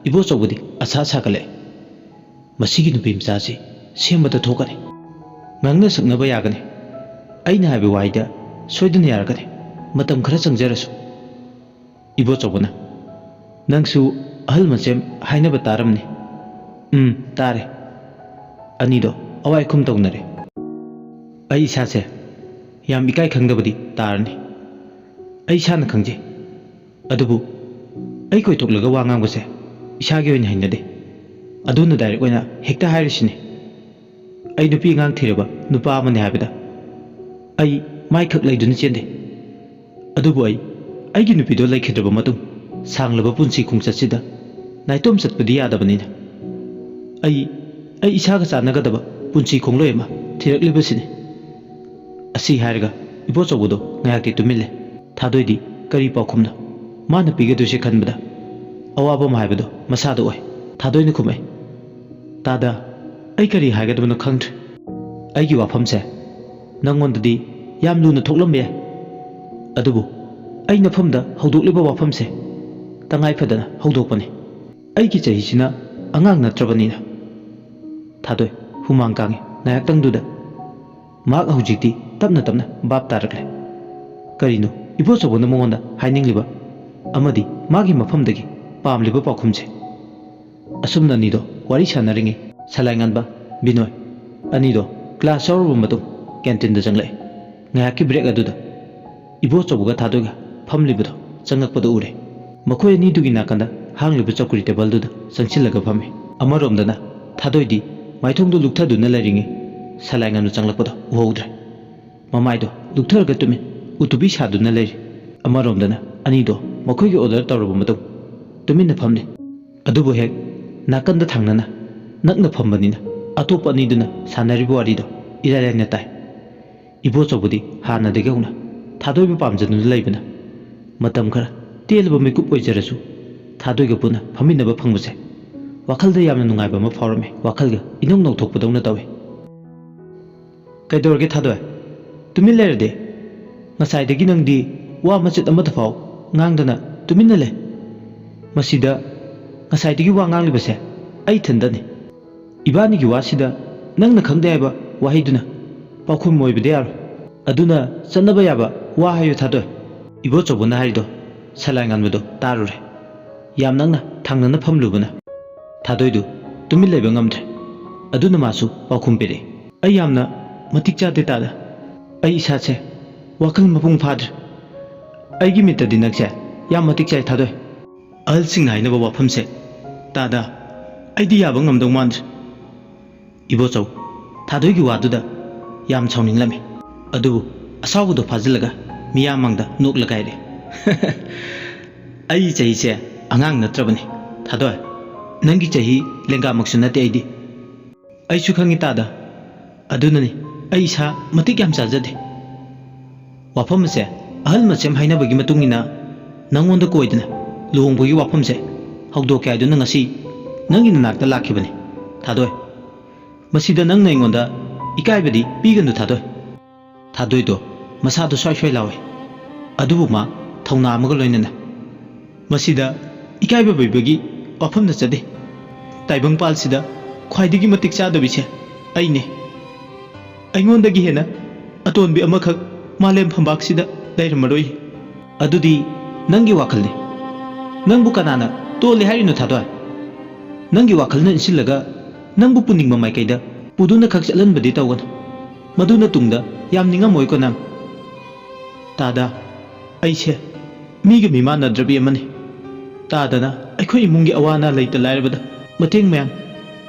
ꯏꯕꯣꯆꯧꯕꯗꯤ ꯑꯁꯥ ꯁꯥꯒꯠꯂꯛꯑꯦ꯫ "ꯃꯁꯤꯒꯤ ꯅꯨꯄꯤ ꯃꯆꯥꯁꯤ ꯁꯦꯝꯕꯗ ꯊꯣꯛꯀꯅꯤ꯫ ꯉꯥꯡꯅ ꯁꯛꯅꯕ ꯌꯥꯒꯅꯤ꯫ ꯑꯩꯅ ꯍꯥꯏꯕ ꯋꯥꯍꯩꯗ ꯁꯣꯏꯗꯅ ꯌꯥꯔꯛꯀꯅꯤ꯫ ꯃꯇꯝ ꯈꯔ ꯆꯪꯖꯔꯁꯨ꯫" ꯏꯕꯣꯆꯧꯕꯅ, "ꯅꯪꯁꯨ ꯑꯍꯜ ꯃꯁꯦꯝ ꯍꯥꯏꯅꯕ ꯇꯥꯔꯝꯅꯤ?" "ꯎꯝ, ꯇꯥꯔꯦ꯫" ꯑꯅꯤꯗꯣ ꯑꯋꯥꯏ ꯈꯨꯝ ꯇꯧꯅꯔꯦ꯫ ꯑꯩ ꯏꯁꯥꯁꯦ ꯌꯥꯝ ꯏꯀꯥꯏ ꯈꯪꯗꯕꯗꯤ ꯇꯥꯔꯅꯤ꯫ ꯑꯩ ꯏꯁꯥꯅ ꯈꯪꯖꯩ꯫ ꯑꯗꯨꯕꯨ ꯑꯩ ꯀꯣꯏꯊꯣꯛꯂꯒ ꯋꯥ ꯉꯥꯡꯕꯁꯦ ꯏꯁꯥꯒꯤ ꯑꯣꯏꯅ ꯍꯩꯅꯗꯦ꯫ ꯑꯗꯨꯅ ꯗꯥꯏꯔꯦꯛ ꯑꯣꯏꯅ ꯍꯦꯛꯇ ꯍꯥꯏꯔꯤꯁꯤꯅꯤ꯫ ꯑꯩ ꯅꯨꯄꯤ ꯑꯉꯥꯡ ꯊꯤꯔꯕ ꯅꯨꯄꯥ ꯑꯃꯅꯤ ꯍꯥꯏꯕꯗ ꯑꯩ ꯃꯥꯏꯈꯛ ꯂꯩꯗꯨꯅ ꯆꯦꯟꯗꯦ꯫ ꯑꯗꯨꯕꯨ ꯑꯩ ꯑꯩꯒꯤ ꯅꯨꯄꯤꯗꯣ ꯂꯩꯈꯤꯗ꯭ꯔꯕ ꯃꯇꯨꯡ ꯁꯥꯡꯂꯕ ꯄꯨꯟꯁꯤ ꯈꯣꯡꯆꯠꯁꯤꯗ ꯅꯥꯏꯇꯣꯝ ꯆꯠꯄꯗꯤ ꯌꯥꯗꯕꯅꯤꯅ ꯑꯩ, ꯑꯩ ꯏꯁꯥꯒ ꯆꯥꯟꯅꯒꯗꯕ ꯄꯨꯟꯁꯤ ꯈꯣꯡꯂꯣꯏ ꯑꯃ ꯊꯤꯔꯛꯂꯤꯕꯁꯤꯅꯤ꯫ ꯑꯁꯤ ꯍꯥꯏꯔꯒ ꯏꯕꯣꯆꯧꯕꯗꯣ ꯉꯥꯏꯍꯥꯛꯇꯤ ꯇꯨꯃꯤꯜꯂꯦ꯫ ꯊꯥꯗꯣꯏꯗꯤ ꯀꯔꯤ ꯄꯥꯎꯈꯨꯝꯅꯣ ꯃꯥꯅ ꯄꯤꯒꯗꯣꯏꯁꯦ ꯈꯟꯕꯗ ꯑꯋꯥꯕ ꯑꯃ ꯍꯥꯏꯕꯗꯣ ꯃꯁꯥꯗ ꯑꯣꯏ꯫ ꯊꯥꯗꯣꯏꯅ ꯈꯨꯝꯃꯛꯏ, "ꯇꯥꯗ, ꯑꯩ ꯀꯔꯤ ꯍꯥꯏꯒꯗꯕꯅꯣ ꯈꯪꯗ꯭ꯔꯦ꯫ ꯑꯩꯒꯤ ꯋꯥꯐꯝꯁꯦ ꯅꯪꯉꯣꯟꯗꯗꯤ ꯌꯥꯝ ꯂꯨꯅ ꯊꯣꯛꯂꯝꯕ ꯌꯥꯏ, ꯑꯗꯨꯕꯨ ꯑꯩ ꯅꯐꯝꯗ ꯍꯧꯗꯣꯛꯂꯤꯕ ꯋꯥꯐꯝꯁꯦ ꯇꯉꯥꯏ ꯐꯗꯅ ꯍꯧꯗꯣꯛꯄꯅꯤ꯫ ꯑꯩꯒꯤ ꯆꯍꯤꯁꯤꯅ ꯑꯉꯥꯡ ꯅꯠꯇ꯭ꯔꯕꯅꯤꯅ꯫" ꯊꯥꯗꯣꯏ ꯍꯨꯃꯥꯡ ꯀꯥꯡꯉꯤ ꯉꯥꯏꯍꯥꯛꯇꯪꯗꯨꯗ꯫ ꯃꯍꯥꯛ ꯍꯧꯖꯤꯛꯇꯤ ꯇꯞꯅ ꯇꯞꯅ ꯚꯥꯞ ꯇꯥꯔꯛꯂꯦ꯫ ꯀꯔꯤꯅꯣ ꯏꯕꯣꯆꯧꯕꯅ ꯃꯉꯣꯟꯗ ꯍꯥꯏꯅꯤꯡꯂꯤꯕ ꯑꯃꯗꯤ ꯃꯥꯒꯤ ꯃꯐꯝꯗꯒꯤ ꯄꯥꯝꯂꯤꯕ ꯄꯥꯎꯈꯨꯝꯁꯦ? ꯑꯁꯨꯝꯅ ꯑꯅꯤꯗꯣ ꯋꯥꯔꯤ ꯁꯥꯟꯅꯔꯤꯉꯩ ꯁꯂꯥꯏꯉꯥꯟꯕ, ꯕꯤꯅꯣꯏ ꯑꯅꯤꯗꯣ ꯀ꯭ꯂꯥꯁ ꯌꯥꯎꯔꯕ ꯃꯇꯨꯡ ꯀꯦꯟꯇꯤꯟꯗ ꯆꯪꯂꯛꯑꯦ꯫ ꯉꯥꯏꯍꯥꯛꯀꯤ ꯕ꯭ꯔꯦꯛ ꯑꯗꯨꯗ ꯏꯕꯣꯆꯧꯕꯒ ꯊꯥꯗꯣꯏꯒ ꯐꯝꯂꯤꯕꯗꯣ ꯆꯪꯉꯛꯄꯗ ꯎꯔꯦ꯫ ꯃꯈꯣꯏ ꯑꯅꯤꯗꯨꯒꯤ ꯅꯥꯀꯟꯗ ꯍꯥꯡꯂꯤꯕ ꯆꯧꯀ꯭ꯔꯤ ꯇꯦꯕꯜꯗꯨꯗ ꯆꯪꯁꯤꯜꯂꯒ ꯐꯝꯃꯤ꯫ ꯑꯃꯔꯣꯝꯗꯅ ꯊꯥꯗꯣꯏꯗꯤ ꯃꯥꯏꯊꯣꯡꯗꯨ ꯂꯨꯛꯊꯗꯨꯅ ꯂꯩꯔꯤꯉꯩ ꯁꯂꯥꯏꯉꯥꯟꯕ ꯆꯪꯂꯛꯄꯗꯣ ꯎꯍꯧꯗ꯭ꯔꯦ꯫ ꯃꯃꯥꯏꯗꯣ ꯂꯨꯛꯊꯔꯒ ꯇꯨꯃꯤꯟ ꯎꯇꯨꯕꯤ ꯁꯥꯗꯨꯅ ꯂꯩꯔꯤ꯫ ꯑꯃꯔꯣꯝꯗꯅ ꯑꯅꯤꯗꯣ ꯃꯈꯣꯏꯒꯤ ꯑꯣꯔꯗꯔ ꯇꯧꯔꯕ ꯃꯇꯨꯡ ꯇꯨꯃꯤꯟꯅ ꯐꯝꯂꯤ꯫ ꯑꯗꯨꯕꯨ ꯍꯦꯛ ꯅꯥꯀꯟꯗ ꯊꯪꯅꯅ ꯅꯛꯅ ꯐꯝꯕꯅꯤꯅ ꯑꯇꯣꯞꯄ ꯑꯅꯤꯗꯨꯅ ꯁꯥꯟꯅꯔꯤꯕ ꯋꯥꯔꯤꯗꯣ ꯏꯔꯥꯏ ꯂꯥꯏꯅ ꯇꯥꯏ꯫ ꯏꯕꯣꯆꯧꯕꯗꯤ ꯍꯥꯟꯅꯗꯒꯤ ꯍꯧꯅ ꯊꯥꯗꯣꯏꯕꯨ ꯄꯥꯝꯖꯗꯨꯅ ꯂꯩꯕꯅ ꯃꯇꯝ ꯈꯔ ꯇꯦꯜꯂꯕ ꯃꯤꯀꯨꯞ ꯑꯣꯏꯖꯔꯁꯨ ꯊꯥꯗꯣꯏꯒ ꯄꯨꯟꯅ ꯐꯝꯃꯤꯟꯅꯕ ꯐꯪꯕꯁꯦ ꯋꯥꯈꯜꯗ ꯌꯥꯝꯅ ꯅꯨꯡꯉꯥꯏꯕ ꯑꯃ ꯐꯥꯎꯔꯝꯃꯤ꯫ ꯋꯥꯈꯜꯒ ꯏꯅꯧ ꯅꯧꯊꯣꯛꯄꯗꯧꯅ ꯇꯧꯏ꯫ "ꯀꯩꯗꯧꯔꯒꯦ ꯊꯥꯗꯣꯏ? ꯇꯨꯃꯤꯟ ꯂꯩꯔꯗꯤ? ꯉꯁꯥꯏꯗꯒꯤ ꯅꯪꯗꯤ ꯋꯥ ꯃꯆꯦꯠ ꯑꯃꯠꯇ ꯐꯥꯎ ꯉꯥꯡꯗꯅ ꯇꯨꯃꯤꯟꯅ ꯂꯩ꯫ ꯃꯁꯤꯗ ꯉꯁꯥꯏꯗꯒꯤ ꯋꯥ ꯉꯥꯡꯂꯤꯕꯁꯦ ꯑꯩ ꯏꯊꯟꯗꯅꯤ꯫ ꯏꯕꯥꯅꯤꯒꯤ ꯋꯥꯁꯤꯗ ꯅꯪꯅ ꯈꯪꯗꯦ ꯍꯥꯏꯕ ꯋꯥꯍꯩꯗꯨꯅ ꯄꯥꯎꯈꯨꯝ ꯑꯣꯏꯕꯗꯤ ꯌꯥꯔꯣꯏ꯫ ꯑꯗꯨꯅ ꯆꯠꯅꯕ ꯌꯥꯕ ꯋꯥ ꯍꯥꯏꯌꯨ ꯊꯥꯗꯣꯏ꯫" ꯏꯕꯣꯆꯧꯕꯅ ꯍꯥꯏꯔꯤꯗꯣ ꯁꯂꯥꯏ ꯉꯥꯟꯕꯗꯣ ꯇꯥꯔꯨꯔꯦ꯫ ꯌꯥꯝ ꯅꯛꯅ ꯊꯪꯅꯅ ꯐꯝꯂꯨꯕꯅ ꯊꯥꯗꯣꯏꯗꯨ ꯇꯨꯃꯤꯟ ꯂꯩꯕ ꯉꯝꯗ꯭ꯔꯦ꯫ ꯑꯗꯨꯅ ꯃꯥꯁꯨ ꯄꯥꯎꯈꯨꯝ ꯄꯤꯔꯛꯏ, "ꯑꯩ ꯌꯥꯝꯅ ꯃꯇꯤꯛ ꯆꯥꯗꯦ ꯇꯥꯗ꯫ ꯑꯩ ꯏꯁꯥꯁꯦ ꯋꯥꯈꯜ ꯃꯄꯨꯡ ꯐꯥꯗ꯭ꯔꯦ꯫ ꯑꯩꯒꯤ ꯃꯤꯠꯇꯗꯤ ꯅꯪꯁꯦ ꯌꯥꯝ ꯃꯇꯤꯛ ꯆꯥꯏ ꯊꯥꯗꯣꯏ꯫ ꯑꯍꯜꯁꯤꯡꯅ ꯍꯥꯏꯅꯕ ꯋꯥꯐꯝꯁꯦ ꯇꯥꯗ ꯑꯩꯗꯤ ꯌꯥꯕ ꯉꯝꯗꯧ ꯃꯥꯟꯗ꯭ꯔꯦ꯫" ꯏꯕꯣꯆꯧ, ꯊꯥꯗꯣꯏꯒꯤ ꯋꯥꯗꯨꯗ ꯌꯥꯝ ꯁꯥꯎꯅꯤꯡꯂꯝꯃꯤ꯫ ꯑꯗꯨꯕꯨ ꯑꯁꯥꯎꯕꯗꯣ ꯐꯥꯖꯤꯜꯂꯒ ꯃꯤꯌꯥꯝ ꯃꯥꯡꯗ ꯅꯣꯛꯂꯒ ꯍꯥꯏꯔꯦ, "ꯑꯩ ꯆꯍꯤꯁꯦ ꯑꯉꯥꯡ ꯅꯠꯇ꯭ꯔꯕꯅꯤ ꯊꯥꯗꯣꯏ꯫ ꯅꯪꯒꯤ ꯆꯍꯤ ꯂꯦꯡꯒꯥꯃꯛꯁꯨ ꯅꯠꯇꯦ ꯑꯩꯗꯤ꯫ ꯑꯩꯁꯨ ꯈꯪꯉꯤ ꯇꯥꯗ꯫ ꯑꯗꯨꯅꯅꯤ ꯑꯩ ꯏꯁꯥ ꯃꯇꯤꯛ ꯌꯥꯝ ꯆꯥꯖꯗꯦ꯫ ꯋꯥꯐꯝ ꯑꯁꯦ ꯑꯍꯜ ꯃꯁꯦꯝ ꯍꯥꯏꯅꯕꯒꯤ ꯃꯇꯨꯡ ꯏꯟꯅ ꯅꯪꯉꯣꯟꯗ ꯀꯣꯏꯗꯅ ꯂꯨꯍꯣꯡꯕꯒꯤ ꯋꯥꯐꯝꯁꯦ ꯍꯧꯗꯣꯛꯀꯦ ꯍꯥꯏꯗꯨꯅ ꯉꯁꯤ ꯅꯪꯒꯤ ꯅꯅꯥꯛꯇ ꯂꯥꯛꯈꯤꯕꯅꯤ ꯊꯥꯗꯣꯏ꯫ ꯃꯁꯤꯗ ꯅꯪꯅ ꯑꯩꯉꯣꯟꯗ ꯏꯀꯥꯏꯕꯗꯤ ꯄꯤꯒꯅꯨ ꯊꯥꯗꯣꯏ꯫" ꯊꯥꯗꯣꯏꯗꯣ ꯃꯁꯥꯗꯣ ꯁ꯭ꯋꯥꯏ ꯁ꯭ꯋꯥꯏ ꯂꯥꯎꯏ꯫ ꯑꯗꯨꯕꯨ ꯃꯥ ꯊꯧꯅꯥ ꯑꯃꯒ ꯂꯣꯏꯅꯅ, "ꯃꯁꯤꯗ ꯏꯀꯥꯏꯕ ꯄꯤꯕꯒꯤ ꯋꯥꯐꯝ ꯅꯠꯆꯗꯦ꯫ ꯇꯥꯏꯕꯪꯄꯥꯜꯁꯤꯗ ꯈ꯭ꯋꯥꯏꯗꯒꯤ ꯃꯇꯤꯛ ꯆꯥꯗꯕꯤꯁꯦ ꯑꯩꯅꯦ꯫ ꯑꯩꯉꯣꯟꯗꯒꯤ ꯍꯦꯟꯅ ꯑꯇꯣꯟꯕꯤ ꯑꯃꯈꯛ ꯃꯥꯂꯦꯝ ꯐꯝꯕꯥꯛꯁꯤꯗ ꯂꯩꯔꯝꯃꯔꯣꯏ꯫" "ꯑꯗꯨꯗꯤ ꯅꯪꯒꯤ ꯋꯥꯈꯜꯅꯤ꯫ ꯅꯪꯕꯨ ꯀꯅꯥꯅ ꯇꯣꯜꯂꯤ ꯍꯥꯏꯔꯤꯅꯣ ꯊꯥꯗꯣꯏ? ꯅꯪꯒꯤ ꯋꯥꯈꯜꯅ ꯏꯟꯁꯤꯜꯂꯒ ꯅꯪꯕꯨ ꯄꯨꯅꯤꯡꯕ ꯃꯥꯏꯀꯩꯗ ꯄꯨꯗꯨꯅ ꯈꯛ ꯆꯠꯍꯟꯕꯗꯤ ꯇꯧꯒꯅꯨ꯫ ꯃꯗꯨꯅ ꯇꯨꯡꯗ ꯌꯥꯝ ꯅꯤꯡꯉꯝꯃꯣꯏꯀꯣ ꯅꯪ꯫" ꯇꯥꯗ, ꯑꯩꯁꯦ ꯃꯤꯒ ꯃꯤꯃꯥꯟꯅꯗ꯭ꯔꯕꯤ ꯑꯃꯅꯤ꯫ ꯇꯥꯗꯅ ꯑꯩꯈꯣꯏ ꯏꯃꯨꯡꯒꯤ ꯑꯋꯥ ꯑꯅꯥ ꯂꯩꯇ ꯂꯥꯏꯔꯕꯗ ꯃꯇꯦꯡ ꯃꯌꯥꯝ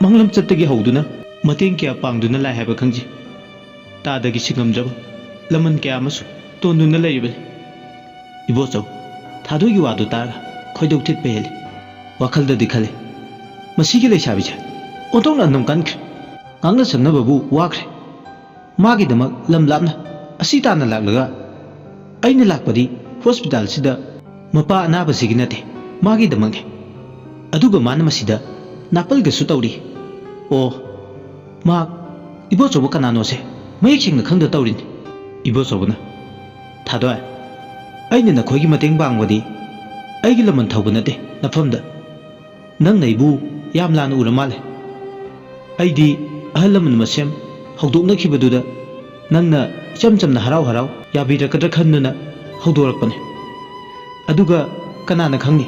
ꯃꯪꯂꯝꯆꯠꯇꯒꯤ ꯍꯧꯗꯨꯅ ꯃꯇꯦꯡ ꯀꯌꯥ ꯄꯥꯡꯗꯨꯅ ꯂꯥꯛꯑꯦ ꯍꯥꯏꯕ ꯈꯪꯖꯩ꯫ ꯇꯥꯗꯒꯤ ꯁꯤꯡꯉꯝꯗ꯭ꯔꯕ ꯂꯃꯟ ꯀꯌꯥ ꯑꯃꯁꯨ ꯇꯣꯟꯗꯨꯅ ꯂꯩꯔꯤꯕꯅꯤ꯫ ꯏꯕꯣꯆꯧ, ꯊꯥꯗꯣꯏꯒꯤ ꯋꯥꯗꯨ ꯇꯥꯔꯒ ꯈꯣꯏꯗꯧ ꯊꯤꯠꯄ ꯍꯦꯜꯂꯤ꯫ ꯋꯥꯈꯜꯗꯗꯤ ꯈꯜꯂꯤ, "ꯃꯁꯤꯒꯤ ꯂꯩꯁꯥꯕꯤꯁꯦ ꯑꯣꯟꯊꯣꯛꯅ ꯑꯗꯨꯝ ꯀꯟꯈ꯭ꯔꯦ꯫ ꯉꯥꯡꯅ ꯁꯛꯅꯕꯕꯨ ꯋꯥꯈ꯭ꯔꯦ꯫ ꯃꯥꯒꯤꯗꯃꯛ ꯂꯝ ꯂꯥꯞꯅ ꯑꯁꯤ ꯇꯥꯅ ꯂꯥꯛꯂꯒ ꯑꯩꯅ ꯂꯥꯛꯄꯗꯤ ꯍꯣꯁꯄꯤꯇꯥꯜꯁꯤꯗ ꯃꯄꯥ ꯑꯅꯥꯕꯁꯤꯒꯤ ꯅꯠꯇꯦ, ꯃꯥꯒꯤꯗꯃꯛꯅꯤ꯫ ꯑꯗꯨꯒ ꯃꯥꯅ ꯃꯁꯤꯗ ꯅꯥꯄꯜꯒꯁꯨ ꯇꯧꯔꯤ꯫ ꯑꯣ, ꯃꯥ ꯏꯕꯣꯆꯧꯕ ꯀꯅꯥꯅꯣꯁꯦ ꯃꯌꯦꯛ ꯁꯦꯡꯅ ꯈꯪꯗ ꯇꯧꯔꯤꯅꯤ꯫" ꯏꯕꯣꯆꯧꯕꯅ, "ꯊꯥꯗꯣꯏ, ꯑꯩꯅ ꯅꯈꯣꯏꯒꯤ ꯃꯇꯦꯡ ꯄꯥꯡꯕꯗꯤ ꯑꯩꯒꯤ ꯂꯃꯟ ꯊꯧꯕ ꯅꯠꯇꯦ ꯅꯐꯝꯗ꯫ ꯅꯪꯅ ꯑꯩꯕꯨ ꯌꯥꯝ ꯂꯥꯟꯅ ꯎꯔ ꯃꯥꯜꯂꯦ꯫ ꯑꯩꯗꯤ ꯑꯍꯜ ꯂꯃꯟ ꯃꯁꯦꯝ ꯍꯧꯗꯣꯛꯅꯈꯤꯕꯗꯨꯗ ꯅꯪꯅ ꯏꯆꯝ ꯆꯝꯅ ꯍꯔꯥꯎ ꯍꯔꯥꯎ ꯌꯥꯕꯤꯔꯛꯀꯗ꯭ꯔꯥ ꯈꯟꯗꯨꯅ ꯍꯧꯗꯣꯔꯛꯄꯅꯦ꯫ ꯑꯗꯨꯒ ꯀꯅꯥꯅ ꯈꯪꯅꯤ?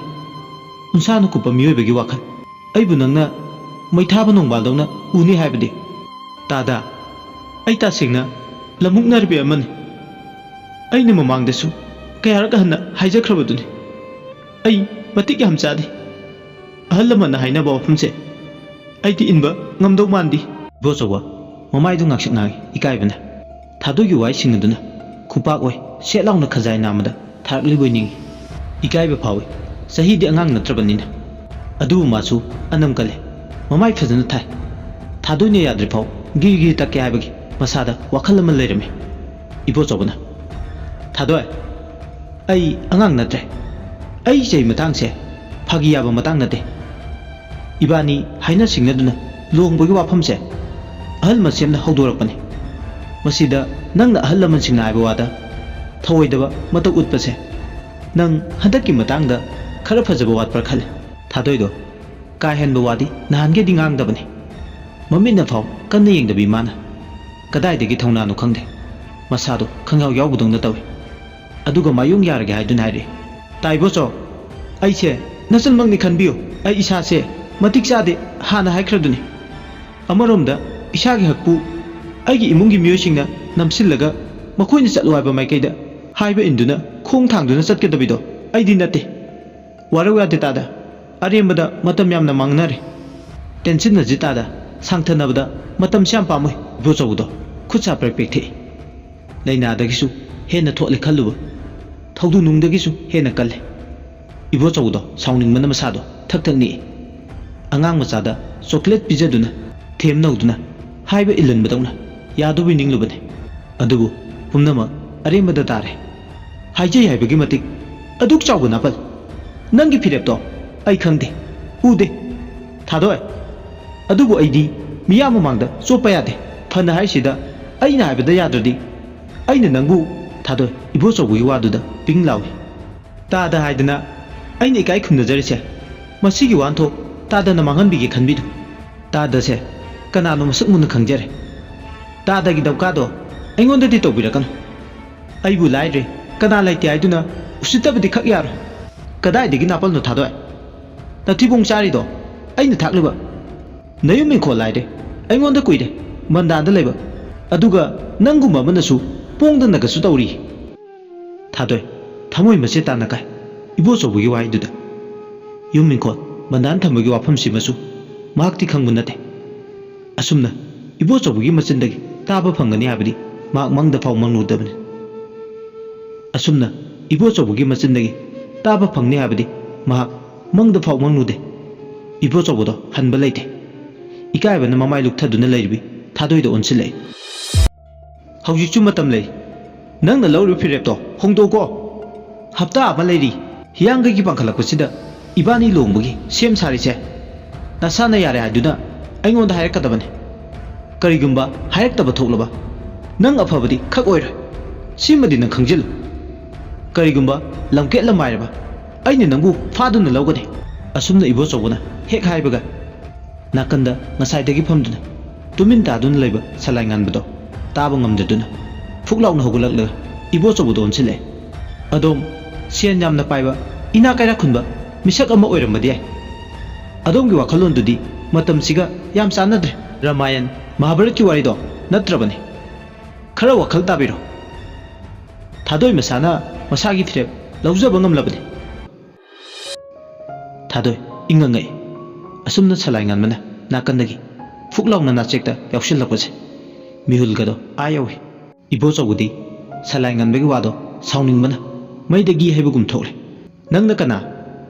ꯎꯟꯁꯥꯅ ꯀꯨꯞꯄ ꯃꯤꯑꯣꯏꯕꯒꯤ ꯋꯥꯈꯜ꯫ ꯑꯩꯕꯨ ꯅꯪꯅ ꯃꯩꯊꯥꯕ ꯅꯣꯡꯕꯥꯜꯗꯧꯅ ꯎꯅꯤ ꯍꯥꯏꯕꯗꯤ? ꯇꯥꯗ, ꯑꯩ ꯇꯁꯦꯡꯅ ꯂꯝꯃꯨꯛꯅꯔꯕꯤ ꯑꯃꯅꯤ꯫ ꯑꯩꯅ ꯃꯃꯥꯡꯗꯁꯨ ꯀꯌꯥꯔꯛ ꯍꯟꯅ ꯍꯥꯏꯖꯈ꯭ꯔꯕꯗꯨꯅꯤ꯫ ꯑꯩ ꯃꯇꯤꯛ ꯌꯥꯝ ꯆꯥꯗꯦ꯫ ꯑꯍꯜ ꯂꯃꯟꯅ ꯍꯥꯏꯅꯕ ꯋꯥꯐꯝꯁꯦ ꯑꯩꯗꯤ ꯏꯟꯕ ꯉꯝꯗꯧ ꯃꯥꯟꯗꯦ꯫ ꯏꯕꯣꯆꯧꯕ ꯃꯃꯥꯏꯗꯨ ꯉꯥꯡꯁꯛ ꯉꯥꯡꯏ ꯏꯀꯥꯏꯕꯅ꯫ ꯊꯥꯗꯣꯏꯒꯤ ꯋꯥꯍꯩꯁꯤꯡ ꯑꯗꯨꯅ ꯈꯨꯄꯥꯛ ꯑꯣꯏ ꯁꯦꯠ ꯂꯥꯎꯅ ꯈꯖꯥꯏ ꯅꯥꯝꯃꯗ ꯊꯥꯔꯛꯂꯤꯕꯣꯏ ꯅꯤꯡꯏ꯫ ꯏꯀꯥꯏꯕ ꯐꯥꯎꯏ, ꯆꯍꯤꯗꯤ ꯑꯉꯥꯡ ꯅꯠꯇ꯭ꯔꯕꯅꯤꯅ꯫ ꯑꯗꯨꯕꯨ ꯃꯥꯁꯨ ꯑꯅꯝ ꯀꯜꯂꯤ꯫ ꯃꯃꯥꯏ ꯐꯖꯅ ꯊꯥꯏ꯫ ꯊꯥꯗꯣꯏꯅ ꯌꯥꯗ꯭ꯔꯤꯐꯥꯎ ꯒꯤꯔꯤ ꯒꯤꯔꯤ ꯇꯛꯀꯦ ꯍꯥꯏꯕꯒꯤ ꯃꯁꯥꯗ ꯋꯥꯈꯜ ꯑꯃ ꯂꯩꯔꯝꯃꯤ꯫ ꯏꯕꯣꯆꯧꯕꯅ, "ꯊꯥꯗꯣꯏ, ꯑꯩ ꯑꯉꯥꯡ ꯅꯠꯇ꯭ꯔꯦ꯫ ꯑꯩ ꯆꯍꯤ ꯃꯇꯥꯡꯁꯦ ꯐꯥꯒꯤ ꯌꯥꯕ ꯃꯇꯥꯡ ꯅꯠꯇꯦ꯫ ꯏꯕꯥꯅꯤ ꯍꯥꯏꯅ ꯁꯤꯡꯅꯗꯨꯅ ꯂꯨꯍꯣꯡꯕꯒꯤ ꯋꯥꯐꯝꯁꯦ ꯑꯍꯜ ꯃꯁꯦꯝꯅ ꯍꯧꯗꯣꯔꯛꯄꯅꯤ꯫ ꯃꯁꯤꯗ ꯅꯪꯅ ꯑꯍꯜ ꯂꯃꯟꯁꯤꯡꯅ ꯍꯥꯏꯕ ꯋꯥꯗ ꯊꯧꯑꯣꯏꯗꯕ ꯃꯇꯧ ꯎꯠꯄꯁꯦ ꯅꯪ ꯍꯟꯗꯛꯀꯤ ꯃꯇꯥꯡꯗ ꯈꯔ ꯐꯖꯕ ꯋꯥꯠꯄ꯭ꯔꯥ ꯈꯜꯂꯦ꯫" ꯊꯥꯗꯣꯏꯗꯣ ꯀꯥ ꯍꯦꯟꯕ ꯋꯥꯗꯤ ꯅꯍꯥꯟꯒꯩꯗꯤ ꯉꯥꯡꯗꯕꯅꯤ꯫ ꯃꯃꯤꯠꯅ ꯐꯥꯎ ꯀꯟꯅ ꯌꯦꯡꯗꯕꯤ ꯃꯥꯅ꯫ ꯀꯗꯥꯏꯗꯒꯤ ꯊꯧꯅꯥꯅꯣ ꯈꯪꯗꯦ꯫ ꯃꯁꯥꯗꯣ ꯈꯪꯌꯥꯎ ꯌꯥꯎꯕꯗꯧꯅ ꯇꯧꯏ꯫ ꯑꯗꯨꯒ ꯃꯥꯌꯣꯡ ꯌꯥꯔꯒꯦ ꯍꯥꯏꯗꯨꯅ ꯍꯥꯏꯔꯛꯏ꯫ "ꯇꯥꯏꯕꯣꯆꯧ, ꯑꯩꯁꯦ ꯅꯆꯟꯃꯛꯅꯤ ꯈꯟꯕꯤꯌꯨ꯫ ꯑꯩ ꯏꯁꯥꯁꯦ ꯃꯇꯤꯛ ꯆꯥꯗꯦ ꯍꯥꯟꯅ ꯍꯥꯏꯈ꯭ꯔꯗꯨꯅꯤ꯫ ꯑꯃꯔꯣꯝꯗ ꯏꯁꯥꯒꯤ ꯍꯛꯄꯨ ꯑꯩꯒꯤ ꯏꯃꯨꯡꯒꯤ ꯃꯤꯑꯣꯏꯁꯤꯡꯅ ꯅꯝꯁꯤꯜꯂꯒ ꯃꯈꯣꯏꯅ ꯆꯠꯂꯣ ꯍꯥꯏꯕ ꯃꯥꯏꯀꯩꯗ ꯍꯥꯏꯕ ꯏꯟꯗꯨꯅ ꯈꯣꯡ ꯊꯥꯡꯗꯨꯅ ꯆꯠꯀꯗꯕꯤꯗꯣ ꯑꯩꯗꯤ ꯅꯠꯇꯦ꯫ ꯋꯥꯔꯧ ꯌꯥꯗꯦ ꯇꯥꯗ꯫ ꯑꯔꯦꯝꯕꯗ ꯃꯇꯝ ꯌꯥꯝꯅ ꯃꯥꯡꯅꯔꯦ꯫ ꯇꯦꯟꯁꯤꯟꯅꯁꯤ ꯇꯥꯗ꯫ ꯁꯥꯡꯊꯅꯕꯗ ꯃꯇꯝꯁꯤ ꯌꯥꯝ ꯄꯥꯝꯃꯨꯏ꯫" ꯏꯕꯣꯆꯧꯕꯗꯣ ꯈꯨꯠ ꯁꯥ ꯄ꯭ꯔꯦꯛ ꯄ꯭ꯔꯦꯛ ꯊꯦꯛꯏ꯫ ꯂꯥꯏꯅꯥꯗꯒꯤꯁꯨ ꯍꯦꯟꯅ ꯊꯣꯠꯂꯦ ꯈꯜꯂꯨꯕ꯫ ꯊꯧꯗꯨ ꯅꯨꯡꯗꯒꯤꯁꯨ ꯍꯦꯟꯅ ꯀꯜꯂꯦ꯫ ꯏꯕꯣꯆꯧꯕꯗꯣ ꯁꯥꯎꯅꯤꯡꯕꯅ ꯃꯁꯥꯗꯣ ꯊꯛ ꯊꯛ ꯅꯤꯛꯏ꯫ ꯑꯉꯥꯡ ꯃꯆꯥꯗ ꯆꯣꯀ꯭ꯂꯦꯠ ꯄꯤꯖꯗꯨꯅ, ꯊꯦꯝ ꯅꯧꯗꯨꯅ, ꯍꯥꯏꯕ ꯏꯜꯍꯟꯕꯗꯧꯅ ꯌꯥꯗꯧꯕꯩ ꯅꯤꯡꯂꯨꯕꯅꯤ꯫ ꯑꯗꯨꯕꯨ ꯄꯨꯝꯅꯃꯛ ꯑꯔꯦꯝꯕꯗ ꯇꯥꯔꯦ꯫ ꯍꯥꯏꯖꯩ ꯍꯥꯏꯕꯒꯤ ꯃꯇꯤꯛ ꯑꯗꯨꯛ ꯆꯥꯎꯕ ꯅꯥꯄꯜ! ꯅꯪꯒꯤ ꯐꯤꯔꯦꯞꯇꯣ ꯑꯩ ꯈꯪꯗꯦ, ꯎꯗꯦ꯫ ꯊꯥꯗꯣꯏ, ꯑꯗꯨꯕꯨ ꯑꯩꯗꯤ ꯃꯤꯌꯥꯝ ꯃꯃꯥꯡꯗ ꯆꯣꯞꯄ ꯌꯥꯗꯦ꯫ ꯐꯅ ꯍꯥꯏꯁꯤꯗ ꯑꯩꯅ ꯍꯥꯏꯕꯗ ꯌꯥꯗ꯭ꯔꯗꯤ ꯑꯩꯅ ꯅꯪꯕꯨ꯫ ꯊꯥꯗꯣꯏ ꯏꯕꯣꯆꯧꯕꯒꯤ ꯋꯥꯗꯨꯗ ꯄꯤꯡ ꯂꯥꯎꯏ꯫ ꯇꯥꯗ ꯍꯥꯏꯗꯅ ꯑꯩꯅ ꯏꯀꯥꯏ ꯈꯨꯝꯅꯖꯔꯤꯁꯦ꯫ ꯃꯁꯤꯒꯤ ꯋꯥꯍꯟꯊꯣꯛ ꯇꯥꯗꯅ ꯃꯥꯡꯍꯟꯕꯤꯒꯦ ꯈꯟꯕꯤꯗꯨ꯫ ꯇꯥꯗꯁꯦ ꯀꯅꯥꯅꯣ ꯃꯁꯛ ꯃꯨꯟꯅ ꯈꯪꯖꯔꯦ꯫ ꯇꯥꯗꯒꯤ ꯗꯧꯀꯥꯗꯣ ꯑꯩꯉꯣꯟꯗꯗꯤ ꯇꯧꯕꯤꯔꯛꯀꯅꯨ꯫ ꯑꯩꯕꯨ ꯂꯥꯏꯔꯦ, ꯀꯅꯥ ꯂꯩꯇꯦ ꯍꯥꯏꯗꯨꯅ ꯎꯁꯤꯠꯇꯕꯗꯤ ꯈꯛ ꯌꯥꯔꯣꯏ꯫ ꯀꯗꯥꯏꯗꯒꯤ ꯅꯥꯄꯜꯅꯣ ꯊꯥꯗꯣꯏ? ꯅꯊꯤꯕꯣꯡ ꯆꯥꯔꯤꯗꯣ ꯑꯩꯅ ꯊꯥꯛꯂꯤꯕ꯫ ꯅꯌꯨꯝ ꯏꯪꯈꯣꯜ ꯂꯥꯏꯔꯦ, ꯑꯩꯉꯣꯟꯗ ꯀꯨꯏꯔꯦ ꯕꯟꯗꯥꯟꯗ ꯂꯩꯕ꯫ ꯑꯗꯨꯒ ꯅꯪꯒꯨꯝꯕ ꯑꯃꯅꯁꯨ ꯄꯣꯡꯗꯅꯒꯁꯨ ꯇꯧꯔꯤ꯫ ꯊꯥꯗꯣꯏ, ꯊꯃꯣꯏ ꯃꯆꯦꯠ ꯇꯥꯅ ꯀꯥꯏ ꯏꯕꯣꯆꯧꯕꯒꯤ ꯋꯥꯍꯩꯗꯨꯗ꯫ ꯌꯨꯝ ꯏꯪꯈꯣꯜ ꯕꯟꯗꯥꯟ ꯊꯝꯕꯒꯤ ꯋꯥꯐꯝꯁꯤꯃꯁꯨ ꯃꯍꯥꯛꯇꯤ ꯈꯪꯕ ꯅꯠꯇꯦ꯫ ꯑꯁꯨꯝꯅ ꯏꯕꯣꯆꯧꯕꯒꯤ ꯃꯆꯤꯟꯗꯒꯤ ꯇꯥꯕ ꯐꯪꯒꯅꯤ ꯍꯥꯏꯕꯗꯤ ꯃꯍꯥꯛ ꯃꯪꯗ ꯐꯥꯎ ꯃꯪꯂꯨꯗꯕꯅꯤ꯫ ꯑꯁꯨꯝꯅ ꯏꯕꯣꯆꯧꯕꯒꯤ ꯃꯆꯤꯟꯗꯒꯤ ꯇꯥꯕ ꯐꯪꯅꯤ ꯍꯥꯏꯕꯗꯤ ꯃꯍꯥꯛ ꯃꯪꯗ ꯐꯥꯎ ꯃꯪꯂꯨꯗꯦ꯫ ꯏꯕꯣꯆꯧꯕꯗꯣ ꯍꯟꯕ ꯂꯩꯇꯦ꯫ ꯏꯀꯥꯏꯕꯅ ꯃꯃꯥꯏ ꯂꯨꯛꯊꯗꯨꯅ ꯂꯩꯔꯤꯕꯤ ꯊꯥꯗꯣꯏꯗ ꯑꯣꯟꯁꯤꯜꯂꯛꯏ꯫ ꯍꯧꯖꯤꯛꯁꯨ ꯃꯇꯝ ꯂꯩ꯫ ꯅꯪꯅ ꯂꯧꯔꯤꯕ ꯐꯤꯔꯦꯞꯇꯣ ꯍꯣꯡꯗꯣꯛꯀꯣ꯫ ꯍꯞꯇꯥ ꯑꯃ ꯂꯩꯔꯤ꯫ ꯍꯤꯌꯥꯡꯒꯩꯒꯤ ꯄꯥꯡꯈꯠꯂꯛꯄꯁꯤꯗ ꯏꯕꯥꯅꯤ ꯂꯨꯍꯣꯡꯕꯒꯤ ꯁꯦꯝ ꯁꯥꯔꯤꯁꯦ꯫ ꯅꯁꯥꯅ ꯌꯥꯔꯦ ꯍꯥꯏꯗꯨꯅ ꯑꯩꯉꯣꯟꯗ ꯍꯥꯏꯔꯛꯀꯗꯕꯅꯤ꯫ ꯀꯔꯤꯒꯨꯝꯕ ꯍꯥꯏꯔꯛꯇꯕ ꯊꯣꯛꯂꯕ, ꯅꯪ ꯑꯐꯕꯗꯤ ꯈꯛ ꯑꯣꯏꯔꯣꯏ꯫ ꯁꯤꯃꯗꯤ ꯅꯪ ꯈꯪꯖꯤꯜꯂꯨ꯫ ꯀꯔꯤꯒꯨꯝꯕ ꯂꯝꯀꯦꯠ ꯂꯝꯃꯥꯏꯔꯕ, ꯑꯩꯅ ꯅꯪꯕꯨ ꯐꯥꯗꯨꯅ ꯂꯧꯒꯅꯤ꯫ ꯑꯁꯨꯝꯅ ꯏꯕꯣꯆꯧꯕꯅ ꯍꯦꯛ ꯍꯥꯏꯕꯒ, ꯅꯥꯀꯟꯗ ꯉꯁꯥꯏꯗꯒꯤ ꯐꯝꯗꯨꯅ ꯇꯨꯃꯤꯟ ꯇꯥꯗꯨꯅ ꯂꯩꯕ ꯁꯂꯥꯏ ꯉꯥꯟꯕꯗꯣ ꯇꯥꯕ ꯉꯝꯗꯗꯨꯅ ꯐꯨꯛ ꯂꯥꯎꯅ ꯍꯧꯒꯠꯂꯛꯂꯒ ꯏꯕꯣꯆꯧꯕꯗ ꯑꯣꯟꯁꯤꯜꯂꯛꯑꯦ꯫ ꯑꯗꯣꯝ ꯁꯦꯟ ꯌꯥꯝꯅ ꯄꯥꯏꯕ, ꯏꯅꯥ ꯀꯩꯔꯥꯛ ꯈꯨꯟꯕ ꯃꯤꯁꯛ ꯑꯃ ꯑꯣꯏꯔꯝꯕꯗꯤ ꯌꯥꯏ꯫ ꯑꯗꯣꯝꯒꯤ ꯋꯥꯈꯜꯂꯣꯟꯗꯨꯗꯤ ꯃꯇꯝꯁꯤꯒ ꯌꯥꯝ ꯆꯥꯟꯅꯗ꯭ꯔꯦ꯫ ꯔꯥꯃꯥꯌꯟ, ꯃꯍꯥꯚꯥꯔꯠꯀꯤ ꯋꯥꯔꯤꯗꯣ ꯅꯠꯇ꯭ꯔꯕꯅꯤ꯫ ꯈꯔ ꯋꯥꯈꯜ ꯇꯥꯕꯤꯔꯣ꯫ ꯊꯥꯗꯣꯏ ꯃꯁꯥꯅ ꯃꯁꯥꯒꯤ ꯐꯤꯔꯦꯞ ꯂꯧꯖꯕ ꯉꯝꯂꯕꯅꯤ꯫ ꯊꯥꯗꯣꯏ ꯏꯪꯉꯪꯉꯛꯏ꯫ ꯑꯁꯨꯝꯅ ꯁꯂꯥꯏ ꯉꯥꯟꯕꯅ ꯅꯥꯀꯟꯗꯒꯤ ꯐꯨꯛ ꯂꯥꯎꯅ ꯅꯥꯆꯦꯛꯇ ꯌꯥꯎꯁꯤꯜꯂꯛꯄꯁꯦ ꯃꯤꯍꯨꯜꯒꯗꯣ ꯑꯥ ꯌꯧꯏ꯫ ꯏꯕꯣꯆꯧꯕꯗꯤ ꯁꯂꯥꯏ ꯉꯥꯟꯕꯒꯤ ꯋꯥꯗꯣ ꯁꯥꯎꯅꯤꯡꯕꯅ ꯃꯩꯗꯒꯤ ꯍꯩꯕꯒꯨꯝ ꯊꯣꯛꯂꯦ꯫ "ꯅꯪꯅ ꯀꯅꯥ?